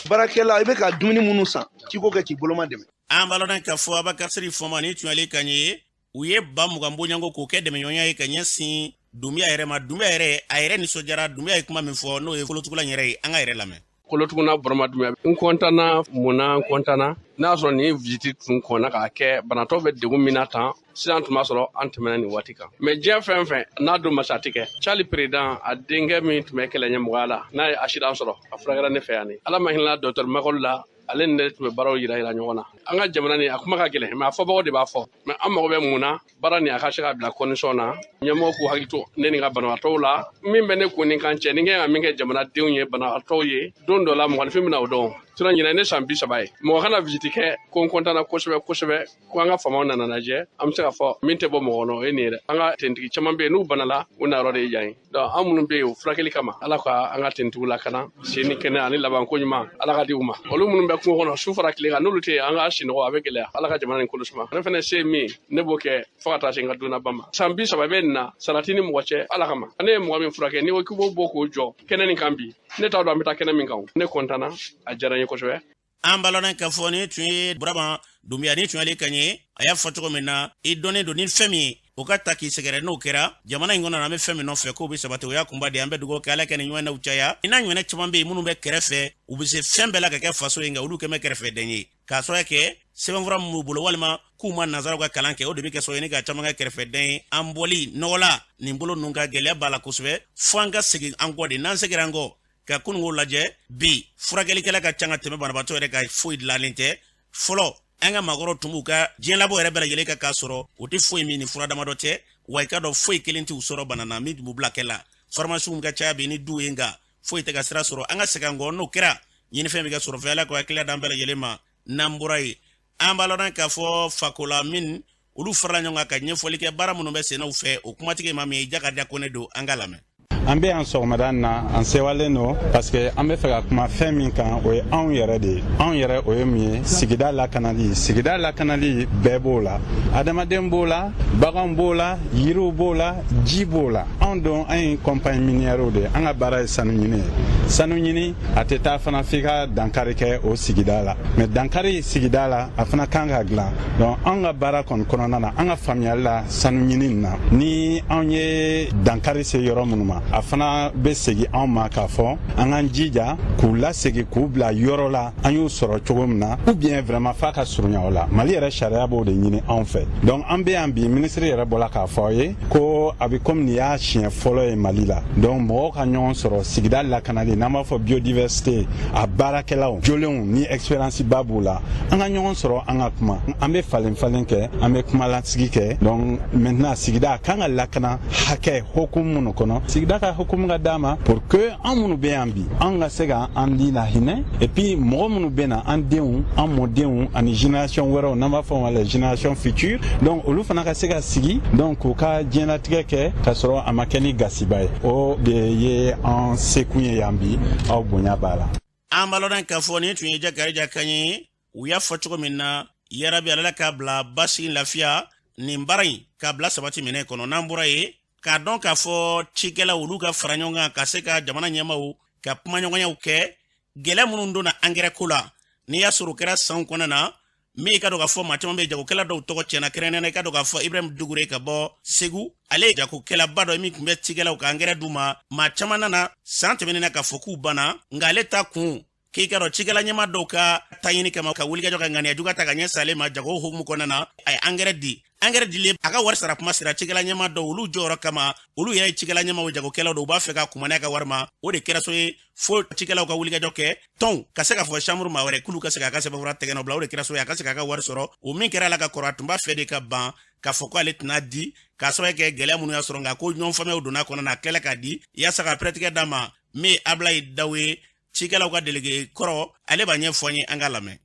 Baarakɛla, i bɛ ka dumuni minnu san, k'i k'o kɛ k'i boloma dɛmɛ. An b'a lɔn k'a fɔ Abakar Siri Fɔnba ni tun y'ale kan ye. U ye 20 000 bɔɲɔgɔnko k'o kɛ dɛmɛɲɔgɔnya ye ka ɲɛsin Dunbiya yɛrɛ ma. Dunbiya yɛrɛ, a yɛrɛ nisɔndiyara. Dunbiya ye kuma min fɔ, n'o ye kolotugula yɛrɛ ye, an ka yɛrɛ lamɛn. Kolotuguna Burama Dunbiya, n kɔntanna. Mun na n kɔntanna? N'a y'a sɔrɔ nin visite tun kɔnna k'a kɛ, banatɔ bɛ degun min na tan sisan, tun b'a sɔrɔ an tɛmɛna nin waati kan. Mais diɲɛ fɛn fɛn n'a don masa tɛ kɛ. Cali président, a denkɛ min tun bɛ kɛlɛ ɲɛmɔgɔya la, n'a ye accident sɔrɔ, a furakɛra ne fɛ yan. Ni Ala ma hinɛ docteur Makɔli la, ale ni ne tun bɛ baaraw yira yira ɲɔgɔn na. An ka jamana nin, a kuma ka gɛlɛn, mais a fɔbagaw de b'a fɔ. Mais an mago bɛ mun na? Baara nin, a ka se ka bila condition na. Ɲɛmɔgɔ k'u hakili to ne ni ka banabaatɔw la. Min bɛ ne kun ni kan cɛ, ni kɛ ka min kɛ jamanadenw ye, banabaatɔw ye, don dɔ la mɔgɔninfin bɛna o dɔn. Sinon ɲinɛ ne san 30 ye, mɔgɔ kana visite kɛ ko n kɔntanna kosɛbɛ kosɛbɛ, ko an ka faamaw nana lajɛ. An bɛ se k'a fɔ min tɛ bɔ mɔgɔ kɔnɔ, o ye nin ye dɛ. An ka tentigi caman bɛ yen, n'u banala, u na yɔrɔ de ye yan ye. Donc an minnu bɛ yen o furakɛli kama, Ala ka an ka tentigiw lakana, sen ni kɛnɛ ani labanko ɲuman Ala ka di u ma. Olu minnu bɛ kungo kɔnɔ su fara tile kan, n'olu tɛ yen, an ka sinɔgɔ a bɛ gɛlɛya. Ala ka jamana nin kolo suma. Ne fana se min, ne b'o kɛ fo ka taa se n ka donna ba ma. San 30 bɛ nin na, sarati ni mɔgɔ cɛ, Ala kama. Ne ye mɔgɔ min furakɛ, n'i ko k'i b'o bɔ k'o jɔ kɛnɛ nin kan bi, ne t'a dɔn an bɛ taa kɛnɛ min kan. Ne kɔntanna, a diyara n ye kosɛbɛ. An balɔnna k'a fɔ ni tun ye Burama Dunbiya, ni tun y'ale kan ye. A y'a fɔ cogo min na, i dɔnnen don ni fɛn min ye, o ka ta k'i sɛgɛrɛ. N'o kɛra jamana in kɔnɔ, an bɛ fɛn min nɔfɛ k'o bɛ sabati, o y'a kunba de. An bɛ dugawu kɛ, Ala kɛ ni ɲɔgɔnnaw caya. I n'a ɲɔgɔnna caman bɛ yen minnu bɛ kɛrɛfɛ, u bɛ se fɛn bɛɛ la ka kɛ faso ye, nka olu kɛmɛ kɛrɛfɛden ye, k'a sababu kɛ sɛbɛnfura min b'u bolo walima k'u ma nanzaraw ka kalan kɛ. O de bɛ kɛ sababu ye ni ka caman kɛ kɛrɛfɛden ye. An bɔli nɔgɔ la nin bolo ninnu ka gɛlɛya b'a la kosɛbɛ, fo an ka segin an kɔ de. N'an seginna an kɔ ka kununko lajɛ, bi furakɛlikɛla ka ca ka tɛmɛ banabaatɔ yɛrɛ ka, foyi dilannen tɛ. Fɔlɔ an ka maakɔrɔw tun b'u ka diɲɛlabɔ yɛrɛ bɛɛ lajɛlen kan, k'a sɔrɔ u tɛ foyi min ni fura damadɔ tɛ. Wa i ka dɔn foyi kelen t'u sɔrɔ bana na min tun b'u bila kɛ la. Farimasiw ka caya bi ni du ye, nka foyi tɛ ka sira sɔrɔ. An ka segin an kɔ, n'o kɛra ɲinifɛn bɛ kɛ sɔrɔ fɛ. Ala ka hakili d'an bɛɛ lajɛlen ma. N'an bɔra yen, an b'a lɔn k'a fɔ Fakola min olu farala ɲɔgɔn kan ka ɲɛfɔli kɛ baara minnu bɛ sennaw fɛ, o kumatigi ma min ye Jakadiya Kone don, an ka lamɛn. An bɛ yan sɔgɔmada na, an sewalen don parce que an bɛ fɛ ka kuma fɛn min kan, o ye anw yɛrɛ de ye. Anw yɛrɛ, o ye mun ye? Sigida lakanali. Sigida lakanali, bɛɛ b'o la, adamaden b'o la, baganw b'o la, yiriw b'o la, ji b'o la. Anw don, an ye compagnie minière de ye. An ka baara ye sanu ɲini ye. Sanu ɲini, a tɛ taa fana f'i ka dankari kɛ o sigida la. Mais dankari sigida la, a fana kan ka dilan. Donc anw ka baara kɔni kɔnɔna na, an ka faamuyali la, sanu ɲini na, ni anw ye dankari se yɔrɔ minnu ma, A fana bɛ segin anw ma k'a fɔ an k'an jija k'u lasegin, k'u bila yɔrɔ la an y'u sɔrɔ cogo min na, ou bien vraiment f'a ka surunya o la. Mali yɛrɛ sariya b'o de ɲini anw fɛ. Donc an bɛ yan bi, minisiri yɛrɛ bɔla k'a fɔ aw ye ko a bɛ komi nin y'a siɲɛ fɔlɔ ye Mali la. Donc mɔgɔw ka ɲɔgɔn sɔrɔ sigida lakanali, n'an b'a fɔ biodiversité, a baarakɛlaw jolenw ni expérience ba b'u la, an ka ɲɔgɔn sɔrɔ, an ka kuma, an bɛ falen falen kɛ, an bɛ kumalasigi kɛ. Donc maintenant, sigida a kan ka lakana hakɛ hokumu minnu kɔnɔ, sigida ka hokumu ka d'a ma pour que an minnu bɛ yan bi, an ka se ka an ni lahinɛ, et puis mɔgɔ minnu bɛ na, an denw, an mɔdenw ani génération wɛrɛw, n'an b'a fɔ ma les générations futures, donc olu fana ka se ka sigi, donc k'u ka diɲɛlatigɛ kɛ k'a sɔrɔ a ma kɛ ni gasiba ye. O de ye an sekun ye yan bi. Aw bonya b'a la. An b'a lɔn k'a fɔ nin tun ye Jakarija kan ye. U y'a fɔ cogo min na, yarabi Ala k'a bila basigi, lafiya, nin baara in k'a bila sabati minɛ kɔnɔ. N'an bɔra yen, k'a dɔn k'a fɔ cikɛlaw, olu ka fara ɲɔgɔn kan ka se ka jamana ɲɛmaw ka kumaɲɔgɔnyaw kɛ gɛlɛya minnu donna angɛrɛ ko la. N'i y'a sɔrɔ o kɛra sanw kɔnɔna na min, i ka dɔn k'a fɔ maa caman bɛ, jagokɛla dɔw tɔgɔ tiɲɛna, kɛrɛnkɛrɛnnenya i ka dɔn k'a fɔ Ibrahim Dugure ka bɔ Segu, ale ye jagokɛlaba dɔ min tun bɛ cikɛlaw ka angɛrɛ d'u ma. Maa caman nana san tɛmɛnen na k'a fɔ k'u banna, nka ale ta kun k'i ka dɔn cikɛla ɲɛma dɔw ka taɲini kama, ka wulikajɔ ka ŋaniya juguya ta ka ɲɛ sale ma jago hukumu kɔnɔna na, a ye angɛrɛ di. Angɛrɛ dilen, a ka wari sara kuma sera, cikɛla ɲɛma dɔw, olu jɔyɔrɔ kama, olu yɛrɛ ye cikɛla ɲɛmaw, jagokɛlaw dɔw, u b'a fɛ ka kumaniya ka wari ma. O de kɛra so ye fo cikɛlaw ka wulikajɔ kɛ, tɔnw ka se k'a fɔ chambre maa wɛrɛ k'olu ka se k'a ka sɛbɛnfura tɛgɛ nɔ bila. O de kɛra so ye a ka se k'a ka wari sɔrɔ. O min kɛra a la ka kɔrɔ, a tun b'a fɛ de ka ban k'a fɔ ko ale tɛna di k'a sababu kɛ gɛlɛya minnu y'a sɔrɔ, nka ko ɲɔgɔn faamuyaw donna kɔnɔ na, a tilala k'a di yaasa ka pɛrɛtigɛ d'a ma. Min ye Abulayi Daw ye, cikɛlaw ka délégué kɔrɔ, ale b'a ɲɛfɔ an ye, an k'a lamɛn.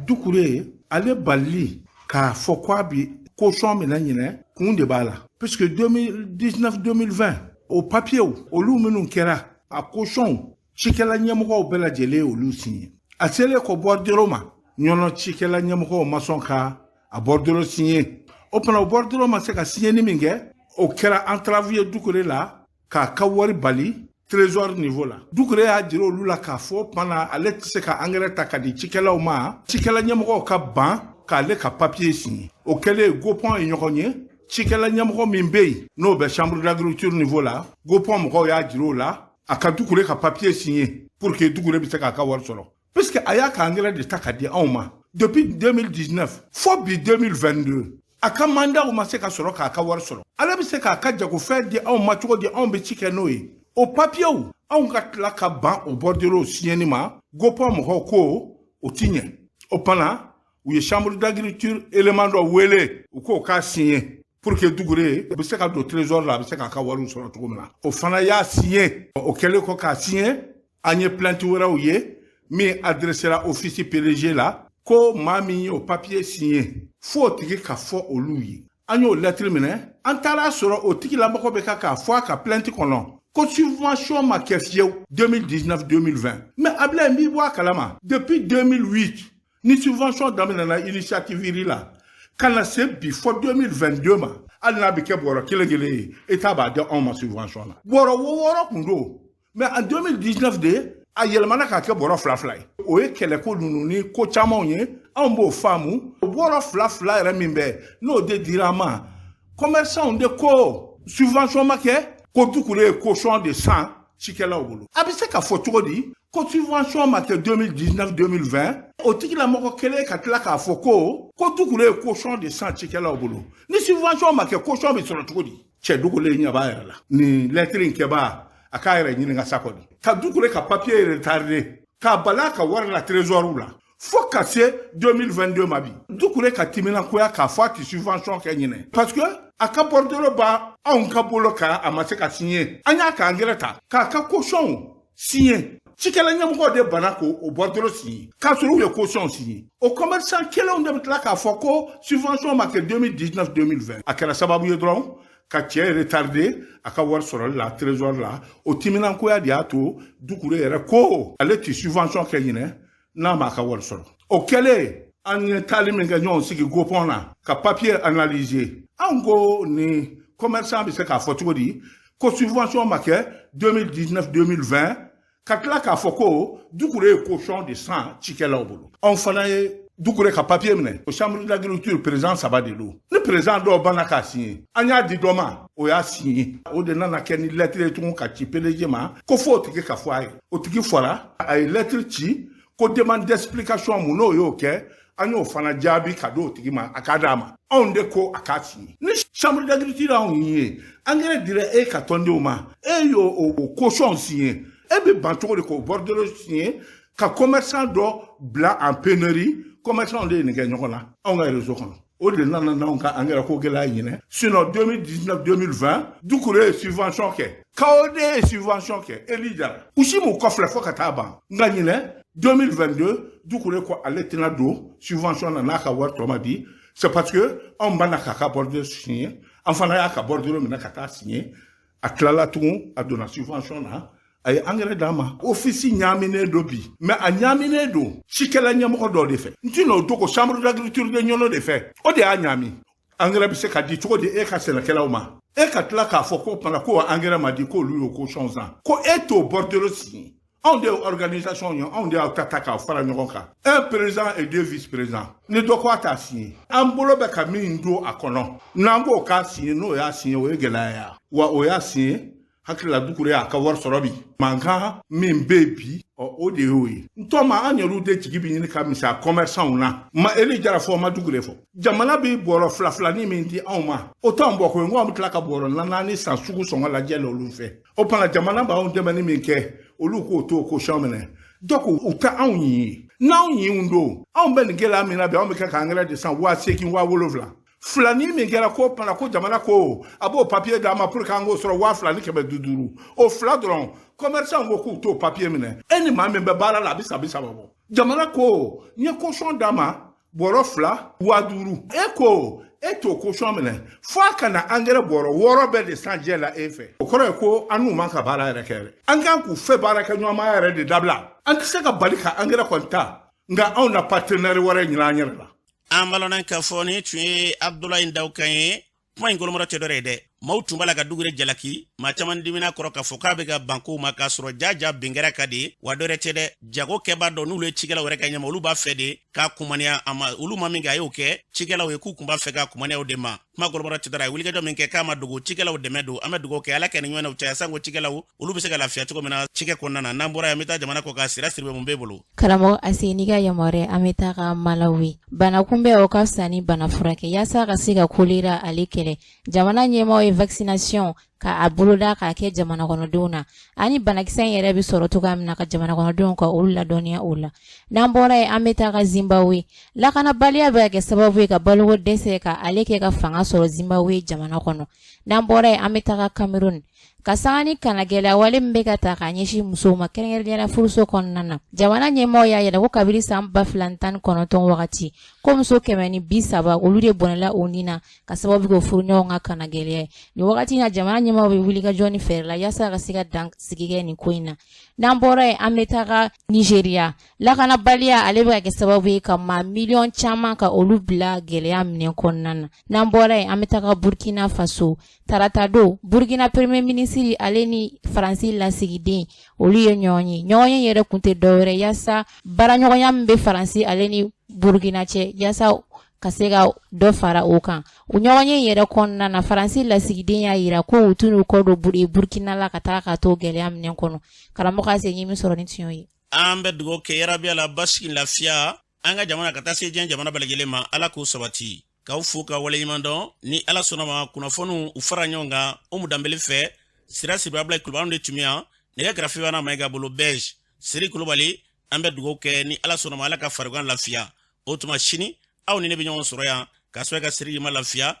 Dukure, ale balili k'a fɔ ko a bi caution minɛ ɲinɛ, kun de b'a la, puisque 2019-2020 o papiyew, olu minnu kɛra a caution, cikɛla ɲɛmɔgɔw bɛɛ lajɛlen ye olu signé. A selen kɔ bordereau ma, Ɲɔnɔ cikɛla ɲɛmɔgɔw ma sɔn ka a bordereau signé. O fana, o bordereau ma se ka signé ni min kɛ, o kɛra entrave ye Dukure la k'a ka wari bali trésor niveau la. Dukure y'a jira olu la k'a fɔ pana ale tɛ se ka angɛrɛ ta ka di cikɛlaw ma, cikɛla ɲɛmɔgɔw ka ban k'ale ka papiye signé. O kɛlen, GOPON ye ɲɔgɔn ye, cikɛla ɲɛmɔgɔ min bɛ yen n'o bɛ chambre d'agriculture niveau la, GOPON mɔgɔw y'a jira o la a ka Dukure ka papiye signé pour que Dukure bɛ se k'a ka wari sɔrɔ, puisque a y'a ka angɛrɛ de ta ka di anw ma depuis 2019 fo bi 2022, a ka mandatw ma se ka sɔrɔ k'a ka wari sɔrɔ. Ale bɛ se k'a ka jagofɛn di anw ma cogo di? Anw bɛ ci kɛ n'o ye, o papiyew, anw ka tila ka ban o bordereau siɲɛni ma. GOPON mɔgɔw ko o ti ɲɛ. O fana, u ye chambre d'agriculture élément dɔ wele, u k'o k'a signé pour que Dugure bɛ se ka don trésor la, a bɛ se k'a ka wariw sɔrɔ cogo min na. O fana y'a signé. O kɛlen kɔ k'a signé, an ye plainte wɛrɛw ye min adressera office PDG la, ko maa min ye o papier signé, f'o tigi ka fɔ olu ye. An y'o lettre minɛ, an taara sɔrɔ o tigilamɔgɔ bɛ ka k'a fɔ a ka plainte kɔnɔ ko subvention ma kɛ fiyewu 2019-2020. Mais Ablaye, n b'i bɔ a kalama, depuis 2008 ni subvention daminɛna initiative riz la ka na se bi fɔ 2022 ma, hali n'a bɛ kɛ bɔrɔ kelen kelen ye, État b'a di anw ma subvention na. Bɔrɔ 6 kun don, mais en 2019 de a yɛlɛmana k'a kɛ bɔrɔ fila fila ye. O ye kɛlɛko ninnu ni ko camanw ye, anw b'o faamu. O bɔrɔ fila fila yɛrɛ min bɛ n'o de dira an ma, commerçant de ko subvention ma kɛ, ko Dukure ye caution de san cikɛlaw bolo. A bɛ se ka fɔ cogo di ko subvention ma kɛ 2019-2020, o tigilamɔgɔ kelen ka tila k'a fɔ ko Dukure ye caution de san cikɛlaw bolo? Ni subvention ma kɛ, caution bɛ sɔrɔ cogo di? Cɛ dogolen ɲɛ b'a yɛrɛ la. Nin lɛtiri in kɛbaa, a k'a yɛrɛ ɲininka sa kɔni, ka Dukure ka papier retardé k'a bala ka wari la trésor la fo ka se 2022 ma bi. Dukure ka timinankoya k'a fɔ a tɛ subvention kɛ ɲinɛ, parce que a ka bordereau b'a anw ka bolo kan, a ma se ka signé. An y'a ka angɛrɛ ta k'a ka caution signé, cikɛla ɲɛmɔgɔw de banna k'o bordereau signé k'a sɔrɔ u ye caution signé. O commerçant kelenw de bɛ tila k'a fɔ ko subvention ma kɛ 2019-2020. A kɛra sababu ye dɔrɔn ka cɛ retardé a ka wari sɔrɔli la trésor la. O timinankoya de y'a to Dukure yɛrɛ ko ale tɛ subvention kɛ ɲinɛ n'a m'a ka wari sɔrɔ. O kɛlen, an ye taali min kɛ, ɲɔgɔn sigi GOPON na ka papier analyser, anw ko ni commerçant bɛ se k'a fɔ cogo di ko subvention ma kɛ 2019-2020, ka tila k'a fɔ ko Dukure ye caution de san cikɛlaw bolo? Anw fana ye Dukure ka papier minɛ o chambre d'agriculture président saba de don. Ni président dɔw banna k'a signé, an y'a di dɔ ma, o y'a signé. O de nana kɛ ni lettre ye tugun ka ci PDG ma ko fo o tigi ka fɔ a ye. O tigi fɔra, a ye lettre ci ko demande d'explication. Mun n'o y'o kɛ, an y'o fana jaabi ka di o tigi ma, a k'a d'a ma. Anw de ko a k'a signé. Ni chambre d'agriculture anw ye engrais dira e ka tɔndenw ma, e y'o o caution signé, e bɛ ban cogo di k'o bordereau signé ka commerçant dɔ bila en pénurie? Commerçant de ye nin kɛ ɲɔgɔn na anw ka réseau kɔnɔ. O de nana n'anw ka engrais ko gɛlɛya ɲinɛ. Sinon 2019 2020, Dukure ye subvention kɛ, KOD ye subvention kɛ, Eli Jara u si m'u kɔfilɛ fo ka taa ban. Nka ɲinɛ 2022, Dukure ko ale tɛna don subvention na n'a ka wari tɔ ma di. C'est parce que anw banna k'a ka bordereau signé. An fana y'a ka bordereau minɛ ka taa signé. A tilala tugun, a donna subvention na, a ye engrais d'a ma. Office ɲaaminen don bi, mais a ɲaaminen don cikɛla ɲɛmɔgɔ dɔw de fɛ. N tɛna o dogo, chambre d'agriculture de Ɲɔnɔ de fɛ, o de y'a ɲaami. Engrais bɛ se ka di cogo di e ka sɛnɛkɛlaw ma, e ka tila k'a fɔ ko tuma ko engrais ma di, k'olu y'o caution san, ko e t'o bordereau signé? Anw de ye organisation ye, anw de y'aw ta ta k'aw fara ɲɔgɔn kan, un président et deux vice-présidents. Ni dɔ ko a t'a signé, an bolo bɛ ka min don a kɔnɔ, n'an k'o k'a signé, n'o y'a signé, o ye gɛlɛya ye. Wa o y'a signé, hakili la Dukure y'a ka wari sɔrɔ bi. Mankan min bɛ yen bi, ɔ o de y'o ye. N tɔ ma, an yɛrɛw de jigi bɛ ɲini ka misɛnya commerçant na. Ma Eli Jara fɔ, ma Dukure fɔ. Jamana bɛ bɔrɔ fila filanin min di anw ma, o t'anw bɔ koyi. N ko an bɛ tila ka bɔrɔ naani san sugu sɔngɔ lajɛ la olu fɛ. O fana, jamana b'anw dɛmɛ ni min kɛ, olu k'o to o caution minɛ. Donc u tɛ anw ɲi. N'anw ɲiw don, anw bɛ nin gɛlɛya min na bi, anw bɛ kɛ ka angɛrɛ de san 8000, 7000. Filani min kɛra ko pana ko jamana ko a b'o papier d'a ma pour que an k'o sɔrɔ 2500, o fila dɔrɔn, commerçant ko k'u t'o papier minɛ. E ni maa min bɛ baara la, a bɛ san 30 bɔ. Jamana ko n ye caution d'a ma bɔrɔ fila 5000, e ko e t'o caution minɛ fo a ka na angɛrɛ bɔrɔ wɔɔrɔ bɛɛ de san jɛ la e fɛ. O kɔrɔ ye ko an n'u man ka baara yɛrɛ kɛ dɛ. An kan k'u fɛ baara kɛ ɲɔgɔnmaya yɛrɛ de dabila. An tɛ se ka bali ka angɛrɛ kɔni ta, nka anw na partenaire wɛrɛ ɲini an yɛrɛ la. An balona k'a fɔ ni tun ye Abdulayi Daw kan ye. Kuma in kolomɔrɔ tɛ dɔrɛ ye dɛ. Maaw tun b'a la ka Dugure jalaki, maa caman dimina kɔrɔ k'a fɔ k'a bɛ ka bankow ma k'a sɔrɔ jaja bin kɛra ka de wa dɔwɛrɛ tɛ dɛ. Jago kɛbaa dɔ n'olu ye cikɛlaw yɛrɛ ka ɲɛma, olu b'a fɛ de k'a kumaniya a ma. Olu ma min kɛ, a y'o kɛ cikɛlaw ye k'u kun b'a fɛ k'a kumaniyaw de ma. Kuma kolomɔrɔ tɛ dɔrɛ ye, wulikajɔ min kɛ k'a ma dogo, cikɛlaw dɛmɛ don. An bɛ dugawu kɛ, Ala kɛ ni ɲɔgɔnnaw caya, sanko cikɛlaw olu bɛ se ka lafiya cogo min na cikɛ kɔnɔna na. N'an bɔra yan, an bɛ taa jamana kɔ kan. Sira Siribe, mun b'e bolo? Karamɔgɔ Ase, n'i ka yamaruya, an bɛ taa ka Malawi. Bana kunbɛn, o ka fisa ni bana furakɛ. Yaasa ka se ka kolera ale kɛlɛ, jamana ɲɛmaaw ye vaccination ka a boloda k'a kɛ jamana kɔnɔdenw na, ani banakisɛ in yɛrɛ bɛ sɔrɔ cogoya min na, ka jamana kɔnɔdenw ka olu ladɔnniya o la. N'an bɔra yen, an bɛ taa ka Zimbabwe. Lakanabaliya bɛ ka kɛ sababu ye ka baloko dɛsɛ ka ale kɛ ka fanga sɔrɔ Zimbabwe jamana kɔnɔ. N'an bɔra yen, an bɛ taga Cameroun, ka sanga ni kanagɛlɛya wale min bɛ ka ta k'a ɲɛsin musow ma, kɛrɛnkɛrɛnnenya la furuso kɔnɔna na. Jamana ɲɛmaaw y'a yira ko kabiri san 2019 wagati, ko muso 130, olu de bɔnɛla u ni na ka sababu kɛ furuɲɔgɔn ka kanagɛlɛya ye. Nin wagati in na, jamana ɲɛmaaw bɛ wulikajɔ ni fɛɛrɛ la yaasa ka se ka dan sigi kɛ nin ko in na. N'an bɔra yen, an bɛ taga Nigeriya. Lakanabaliya ale bɛ ka kɛ sababu ye ka maa miliyɔn caman ka olu bila gɛlɛya minɛ kɔnɔna na. N'an bɔra yen, an bɛ taga Burkina Faso. Tarata don, Burkina premier ministre ale ni Faransi lasigiden, olu ye ɲɔgɔn ye. Ɲɔgɔn ye yɛrɛ kun tɛ dɔwɛrɛ yaasa baaraɲɔgɔnya min bɛ Faransi ale ni Burkina cɛ, yaasa ka se ka dɔ fara o kan. O ɲɔgɔn ye yɛrɛ kɔnɔna na, Faransi lasigiden y'a yira ko u tɛn'u kɔ don Burkina la ka taa ka to gɛlɛya minɛ kɔnɔ. Karamɔgɔ Ase, ye min sɔrɔ ni tiɲɛ ye. An bɛ dugawu kɛ yarabi la basigi, lafiya an ka jamana ka taa se diɲɛ jamana bɛɛ lajɛlen ma. Ala k'o sabati. K'aw fo ka waleɲuman dɔn. Ni Ala sɔnna ma, kunnafoniw u fara ɲɔgɔn kan Umu Danbele fɛ. Sira Sibi, Abulayi Kulubali de tun bɛ yan nɛgɛ kɛrɛfɛ b'an Mayiga bolo bɛj Siri Kulubali. An bɛ dugawu kɛ, ni Ala sɔnna ma, Ala ka farigan lafiya. O tuma sini aw ni ne bɛ ɲɔgɔn sɔrɔ yan k'a sɔrɔ ka Siri ma lafiya.